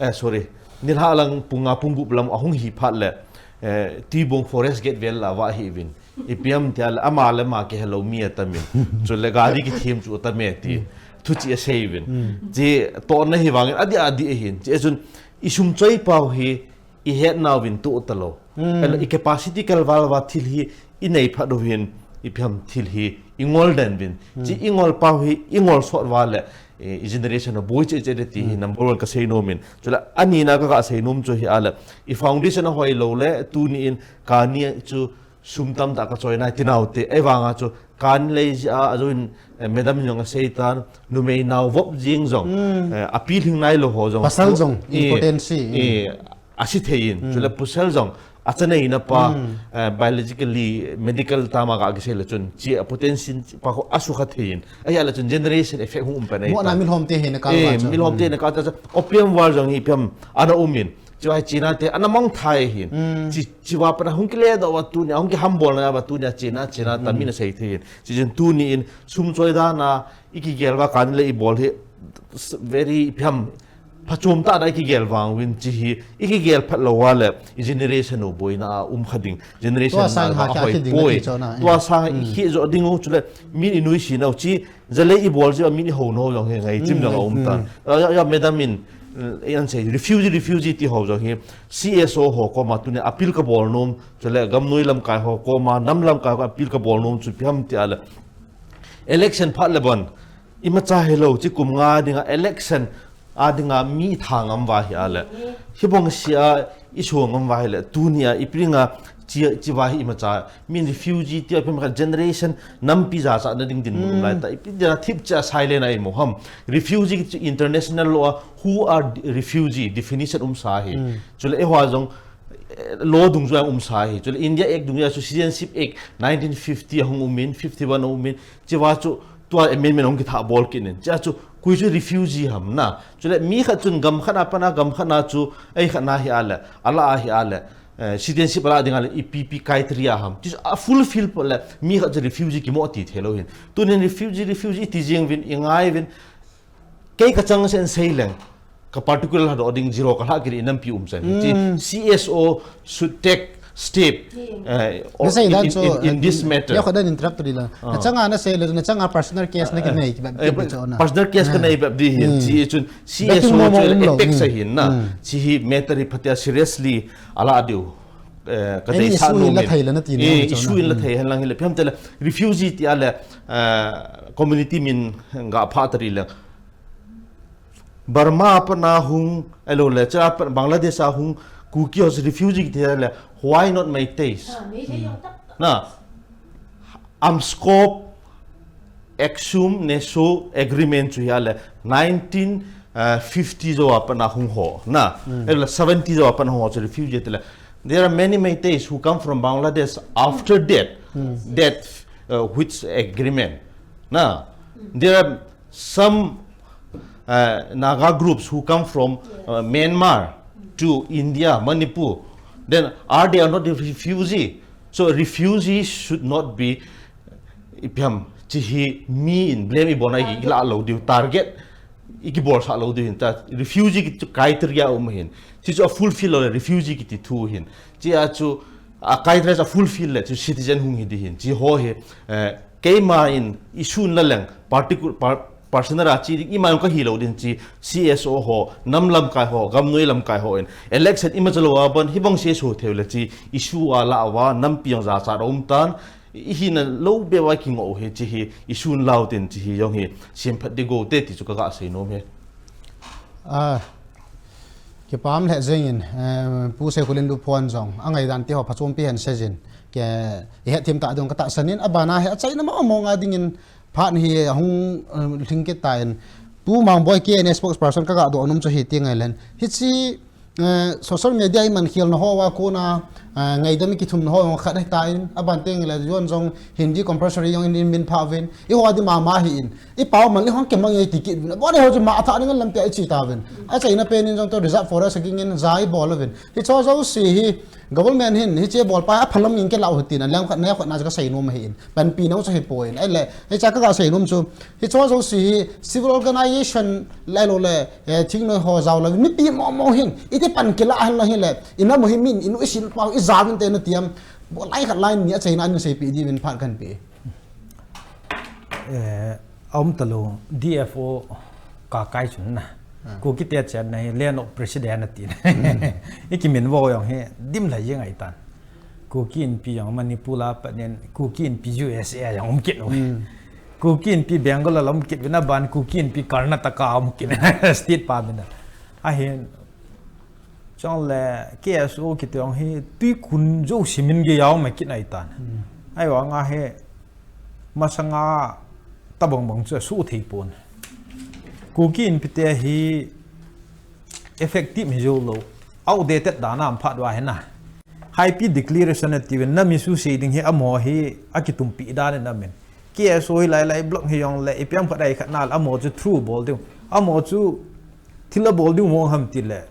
eh, sorry, nilhah lang pung nga pung gup lam ahung hi phat le, eh, Tuibong Forest Gate vel la va hi uvin. Ipi ham ti a le, ama le ama kihelou mi atam in. Chule gari kithem chu atam e ti. Thuchih asei uvin. Chi tohna hi vangin, adih adih ahin. Chi chun, i sum choi pau hi, i het nauvin tu talou. Hmm. Ahilou, i capacity kalval uva thil hi i nei phat uvin, ipi ham thil hi i ngol den uvin. Hmm. Chi i ngol pau hi i ngol sot uva le, eh, i generation a boi cheh cheh ding ti hi number one ka seinom in. Chule anina ka, ka seinom chu hi a le, i foundation ahoi lou le, tuni in kani chu sum tamtah ka choi nai ti naute. Ahivanga chu kani lei jeh a, ajou in, eh, madam jong asei tan, numei nao vop jing jong, hmm, eh, apilhing nailou ho jong. Pasal jong, eh, importance, eh, hmm, asi thei in. Hmm. Chule pasal jong, acha neina pa, hmm, eh, biologically, medical term a ga kisei le chun, chi a potential pa khu asukha thei in. Ahia le chun generation effect hung um pan ahi. Mo na ta. Milhom te hi na kal, eh, va chu. Milhom te, hmm, na kal ta chu. Opium war jong hi ipi ham ana um in. Chi vai China te ana mong thai hin. Hmm. Chi, chi va pa na hung kile doh va tunia, hung kihambol na va tunia China, China ta, hmm, mi na sei thei hin. Chi chun tuni in sum choi dan a, i kigel uva kani le ibol hi, s-, very ipi ham, phachom tah a i kigel vang uvin chi hi, i kigel phat lou a le, i generation u boina a um kha ding, generation tua sang na ha va kia hoi khi ding poi. Ti chona, tua, eh, sang, hmm, khi jo ding u chule, min i nuisat nau chi, jalei ibol jeh a min i hou nau jong hi ngai chim, hmm, jong a um, hmm, tan. Ya, ya, ya, madam in, eh, an sei, refugee, refugee ti ho jong hi, C S O ho koma tunia appeal ka bol nom, chule gamnoi lamkai ho koma, nam lamkai ho appeal ka bol nom chu ipi ham ti a le. Election phat le bon, imacha hilou, chi kum nga dinga election a dinga mi tha ngam uva hi a le. Hibang sia i so ngam uva hi le, tunia ipi dinga chi, chi va hi imacha, min refugee ti a ipi ham khat generation nampi jachat na ding dinmun um lai ta, ipi dinga thip cha silent a i mo ham. Refugee chu international law a, who are refugee definition umsa hi. Hmm. Chule eiho jong, eh, law dungjuia um sa hi. Chule India Act dungjuia chu Citizenship Act nineteen fifty a hung um in, fifty-one a um in, chi va chu tua amendment hung kithah bol kit in. Chia chu koi chu refugee ham na. Chule mi khat chun gam khat a pat a gam khat a chu, ei khat a hi a le, ala a hi a le, eh, citizenship ala ding a le, ipi pi criteria ham. Chi chu a fulfill phat le, mi khat chu refugee kimo ti thei lou hin. Tunin refugee, refugee ti jing uvin, i ngai uvin, kei ka chang sen sei leng, ka particular ha do ding zero ka lha kiri nampi um chan. Chi, hmm, C S O should take step, eh, na sei in, dan in, chu, in, in this, eh, matter. Ya kha dan interrupt ri la. Ah. Na changa na sei le, na changa personal case na, eh, kinei, eh, personal case, ah, kinei bep di hin. Hmm. Chi chun C S O chu attack sa hin na. Hmm. Chi hi matter hi phatea seriously ala diu. Eh, ka, any issue in la thei le na ti, eh, na issue in la thei hen lang hi le, ipi ham ti le, refugee ti a le, eh, community min ga pha ta ri le. Burma a pat a hung, ahilou le, cha pat Bangladesh a hung, Kuki ho refugee ti le, why not Meiteis? Ah, Meitei jong ta. Na, Amskop, Aksum, Neso agreement chu hi a le, nineteen fifty jou a pat a hung ho, na, hmm, ahilou le, seventy jou a pat a hung ho chu refugee ti le. There are many Meiteis who come from Bangladesh after that, hmm, that, uh, which agreement? Na, there are some, uh, Naga groups who come from, uh, Myanmar to India, Manipur. Then are they are not a refugee? So refugees should not be, ipi ham, chi hi mi in blame i bol na i la lou diu, target i kibol sa lou diu hin ta, refugee kiti chu criteria um hin. Chi chu a fulfill lou le refugee kiti thu hin. Chia chu a criteria a fulfill le chu citizen hung hi ding ahin, chi ho hi, eh, keima in issue la leng, particular, par-, personal a chi ding, ima jong kahi lou ding chi, C S O ho, nam lamkai ho, gamnoi lamkai ho in, election ima chalou a ban, hibang C S O thei le chi, issue a la a va, nampi jong jachat a um tan, i hina lou bep a kingoh u hi chi hi, issue lau tin chi hi jong hi, siam phat ding go te ti chu ka ga sei nom e. Ah, Kipah lheh jengin, eh, Pu Seikhulin Luphuan jong, angaidan te ho phachompi hen seijin, ke, i hetthem ta ding katahsan in, abana hi achaina mong mong a dingin phat hi ahung, eh, lhing kit tan, Pu Mangboi K N A spokesperson ka ga doh nom chu hiti ngai len. Hichi, eh, social media i man khel na ho a kona, eh, ngaidam i kithum na ho khat ahi tan, aban teng le John jong Hindi compulsory jong in min pha uvin, i ho a di mama hi in. I pau man le hong kemang e ti kit vin. Bo ne ho chu ma a tha ning lam pia i chi ta vin. Achaina pen in jong to reserve forest a ging in ja i bol vin. Hicho jouse hi government hin hiche bol pa a phalam in ke lau hitin a leng khat na khat na ka sei nom hi in. Panpi nau chu hi poi in. Ahile, hicha ka ga sei nom chu. Hicho jouse hi civil organization lailou le, eh, thingnoi ho jao la mipi mong mong hin. Iti pan kila hen la hile. Ina mo hi min, inu i sil pau, i ja vin te na tiam. Bo lai khat lai ni achaina ni sei pi di vin phat kan pi. Eh, a um talou, D F O ka kai chun na. Ah. Kuki te chen na hi, Leno president ati na. Hmm. I kimin vo jong hi, dim lha jeng ahi tan. Kuki Inpi jong Manipur a pat nin, Kuki Inpi U S A jong um kit u. Hmm. Kuki Inpi Bengal a um kit uvin aban, Kuki Inpi Karnataka um kit. State pa min a. Ahin, chong le K S O kiti jong hi, tui kun jo simin ge yao ma kit ahi tan. Hmm. Ahi vang a hi, masanga tabang bang chu a su thei pon. Kuki Inpi te hi effective hi jou lou. Outdated dan a um phat uva hi na. High P declaration ati uvin na mi su sei ding hi amaho hi a kitumpi dan in amin. K S O hi lai lai block hi jong le ipi ham khat ai khat na le amaho chu through bol diu. Amaho chu thil a bol diu mo ham ti le.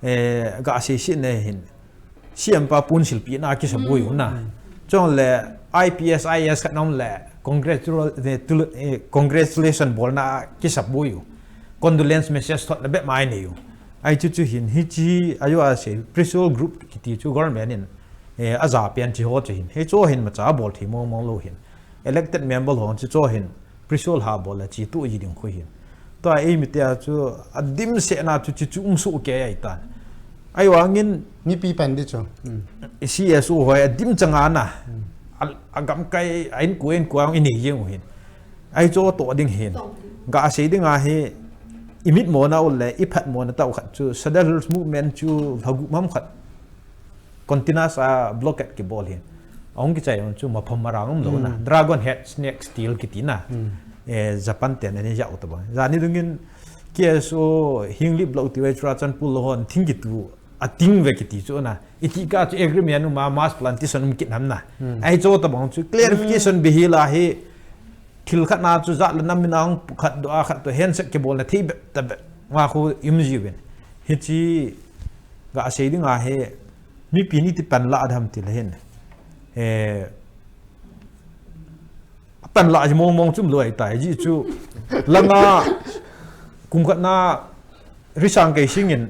Eh, ga sei sei ne hin. C M pa pun silpi na kisa boi u na. Mm. Chong le I P S, I A S khat na um le, congratula-, eh, tula-, eh, congratulation bol na kisa boi u. Condolence message thot na bep mai nei u. Ahi chu chu hin, hichi, ajo a sei, Prisual Group kiti chu government in, eh, aja pen chi ho chu hin. Hicho hin macha bol thei mong mong lou hin. Elected member ho chu cho hin, Prisual ha bol a chi tu ji ding khu hin. Tua eimi te a chu, a dimset na chu chi chu um su ke ahi tan. Ahi vangin mipi pan di chu. Hmm. C S O ho a dim chang a na. Hmm. A, a gamkai, a inko, inko a i nei jeng u hin. Ahi cho to ding hin. Ga sei ding a hi, i mit mo na u le, i phat mo na tau khat chu, Sadar Hills Movement chu, lhagu mam khat. Containers a blockade kibol hin. Ahung kichai un chu mapham marang um lou na. Hmm. Dragon Head Snake Steel kiti na. Hmm. Eh, Japan ten ani jau ta bang. Jani dungin K S O Henglep lou ti vai Churachandpur lou hon thing kitu a ting ve kiti chu na. Iti ka chu agreement um a mass plantation um kit nam na. Hmm. Ahi cho ta bang chu clarification, hmm, be hi la hi. Thil khat na chu jat le nam in a hung khat do a khat to handshake kibol na thei bep ta bep. Nga khu um ji uvin. Hichi ga sei ding a hi mipi ni ti pan la dam ti le hin. Eh, pan la ji mong mong chu um lou ahi tai ji chu. Langa kum khat na Risang Keishing in,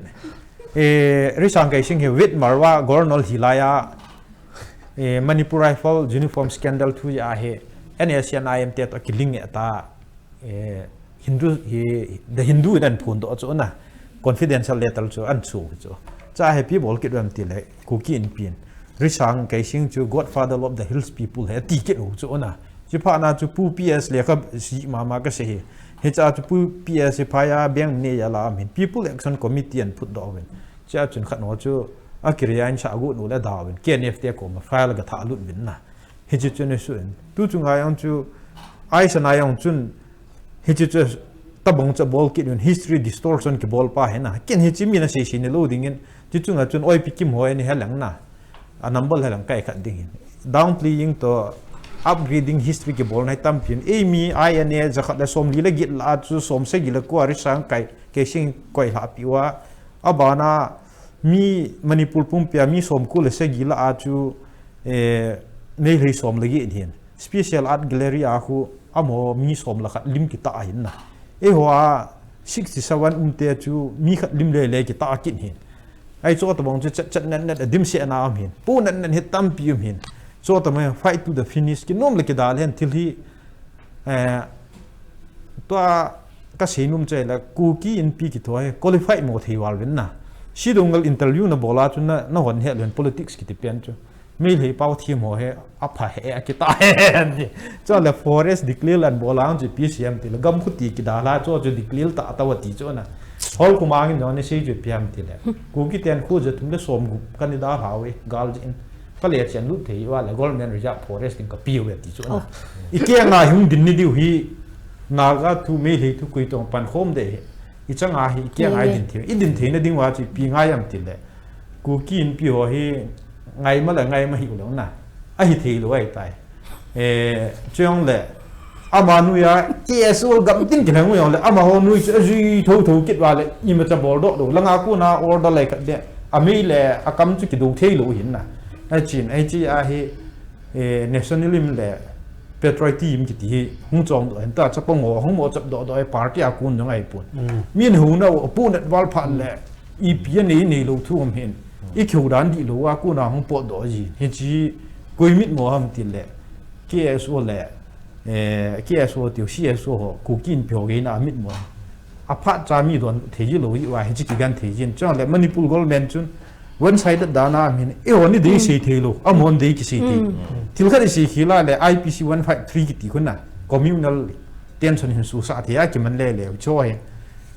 eh, Risang Keishing hi Wet Marwa Governor hi lai a, eh, Manipur Rifle uniform scandal thu a hi, N S C N I M te to kiling e ta, eh, Hindu hi, The Hindu in an phun to chu na, confidential letter chu an chu chu. Cha hi pi bol kit ram ti le, Kuki Inpi in. Risang Keishing chu godfather of the hills people he ti kit u chu na. Chi pha na chu Pu P S le ka si mama ka se hi. Hicha chu Pu P S hi phai a beng ne ya la min. People Action Committee an phut do uvin. Cha chun khat no chu a ki resign sa gu nu le da uvin. K N F te koma file ga tha lut uvin na. Hichi chu ni su in. Tu chu ngai ang chu ai sa nai ang chun Hichi chu tabang chu bol kit un history distortion kibol pa hi na. Ken hichi mi na sei sei ni lou ding in. Chi chunga chun oipi kim hoi ni helang na. A number helang kai khat ding hin. Downplaying to upgrading history kibol nai tampi in. Eimi I N A jakhat le som li le get la chu som sagi le ko Risang Kai, Keishing koi la pi uva. Abana mi Manipur pumpi a mi som ko le sagi la chu, eh, Meitei som le get hin. Special Art Gallery a khu amaho mi som le khat lim kita ahin na. Eiho a sixty seven um te chu mi khat lim le le kita kit hin. Ahi chu tabang chu chat chat nat nat a dimset na um hin. Pu nat nat hi tampi um hin. Chu tabang fight to the finish kinom le kidal hen thil hi, eh, tua kasei nom chu ahile Kuki Inpi kiti ho hi qualify mo thei val uvin na. Sidongal interview nabol a chu na, nahon het uvin politics kiti pen chu. Meitei pau thim ho hi apha he akita he ni. Chu le forest declare anabol a chu ipi asei em tile gam khuti kidal a chu chu declare ta tauve ti chu na. Hol kumang in jong ni sei chu ipi em tile. Kuki ten khu ja thum le som gup kana dalha uve gal jin. Kale chen lut thei uva le government reserve forest in kapeuve ti chu na. Oh. Ikeng a hung din ni diu hi Naga thu Meitei thu koi tong pankhom ding hi. Ichang a hi ikeng a idin thei. Idin theina ding uva chu ipi ngai em tile. Kuki Inpi ho hi ngaima le ngaima hi ulou na. Ahi thei lou ahi tai. Eh, chujongle. Ama noiya K S O gamtin kilheng u jongle. Amaho noi chu ajui thotho kit uva le. Imacha bol doh lou. Langa kona order lai khat de. Amei le akam chu kido thei lou hin na. Ahin, ahi chi ahi, eh, nationalism le patriotism kiti hi hung chong doh hin ta chapang ho hung mo chap doh doh e party a kon jong ahi pon. Mm. Min hung na u pu nat val phat le. Ipi anei nei lou thu um hin. I kheu dan di lou a kona hung potdoh ji. Hichi koi mit mo ham tile. K S O le, eh, K S O tiu C S O ho, Kuki Inpi ho geina mit mo. Aphat cha mi don thei ji lou uva hichi kigan thei jin. Chujongle Manipur government chun one sided dan a um hin. Eiho ni dei sei thei lou. Amahon dei kisei thei. Mm. Thil khat isei khel a le I P C one five three kiti khu na. Communal tension hin susah thei a kiman le le. Chu hi.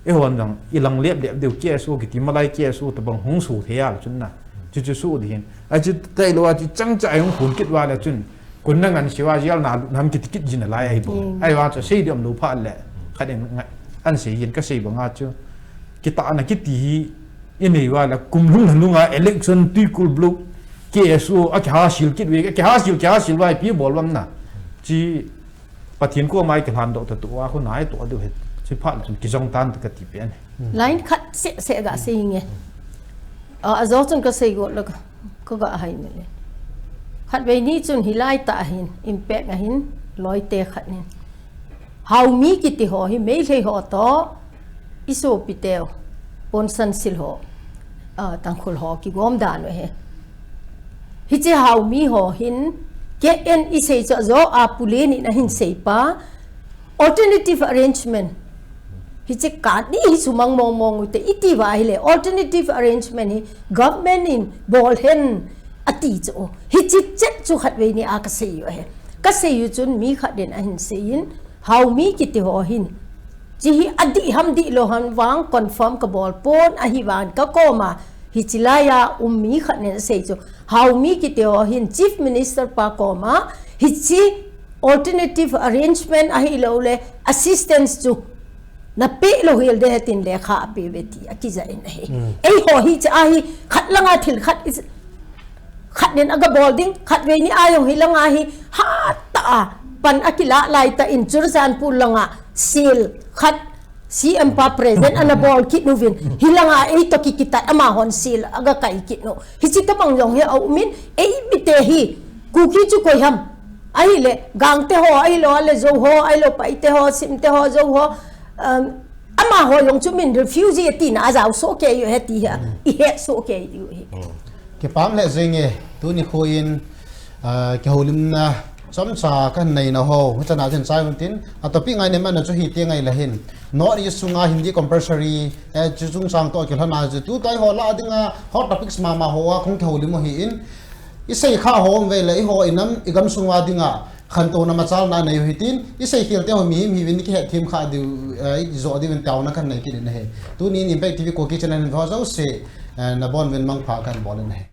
Eihon jong ilang lep lep diu K S O kiti malai K S O tabang hung su thei a le chun na. Chu chu su ding hin. Achu tailou a chu chang cha hung khun kit uva le chun. Kun na ngan siva jail na lut nam kiti kit jin alai ahi bou. Mm. Ahi vang chu sei diam lou phat le. Khat in nga-, an sei jin kasei banga chu. Kitahna kiti hi inei uva le kum lhung lhung a election tuikul block K S O akiha sil kit uve, akiha sil, kiha sil uva ipi bol uvam na. Chi Pathen koma ikilhan doh ta tu a, khu nai toh diu hi, chi phat chun kijong tan ta kati pen. Line khat seh seh ga sei nge. A, ajo chun kasei got le ka, kaga hai ne le. Khatvei ni chun hilai tah hin, impact ahin, loi te khat nin. Haomi kiti ho hi, Meitei ho toh, i sopi teu, ponsan sil ho, a, Tangkhul ho, kigom dan u hi. Hiche Haomi ho hin, K N isei chu ajo a Pu Lenin ahin sei pa, alternative arrangement. Hiche kani hi sumang mong mong u te iti uva ahile, alternative arrangement hi government in bol hen ati chu. Hiche chet chu khatvei ni a kasei u ahi. Kasei u chun mi khat in ahin sei in, Haomi kiti ho hin. Chi hi adih ham dih lou ham vang confirm kabol pon ahi vang kakoma. Hiche laiya um mi khat nin asei chu. Haomi kiti ho hin Chief Minister pa koma. Hiche alternative arrangement ahilou le assistance chu. Na pe lou hel ding tin lekha ape uve ti akija in ahi. Hmm. Eiho hiche ahi khat langa thil khat is Khat nin aga bol ding, khatvei ni a jong hi langa hi, hatah a, pan akilah laitah in Churachandpur langa, sil khat, C M pa present ana bol kit uvin, hi langa eitoh kikitat amahon sil aga kai kit u. Hichi tabang jong hi aum in, eimite hi, Kuki chu koi ham. Ahile, Gangte ho, ahilou, ale Zou ho, ahilou, Paite ho, Simte ho, Zou ho, um, Amaho jong chu min refugee atina ajao soh kei u ahi ti hi, ihet soh kei diu ahi. Kipah le jing e, tuni kho in, ah, kihoulimna chomcha kahin neina ho, hichana chun chai un tin, a topic ngai ne man chu hiti ngai le hin. North East sunga Hindi compulsory, eh, chu chungchang toh kilhona chu, tu tai ho la dinga, hot topics mama ho a kong kihoulim u hi in, isei kha ho um ve le, eiho inam, igam sunga dinga, Khantouna machalna nei u hitin, isei khel te ho mihem hiuvin kihet them kha diu, eh, ijo diuvin taona kahin nei kit in ahi. Tuni in Impact T V Kuki channel in ho jouse, eh, nabon uvin mangpha kahin bol in ahi.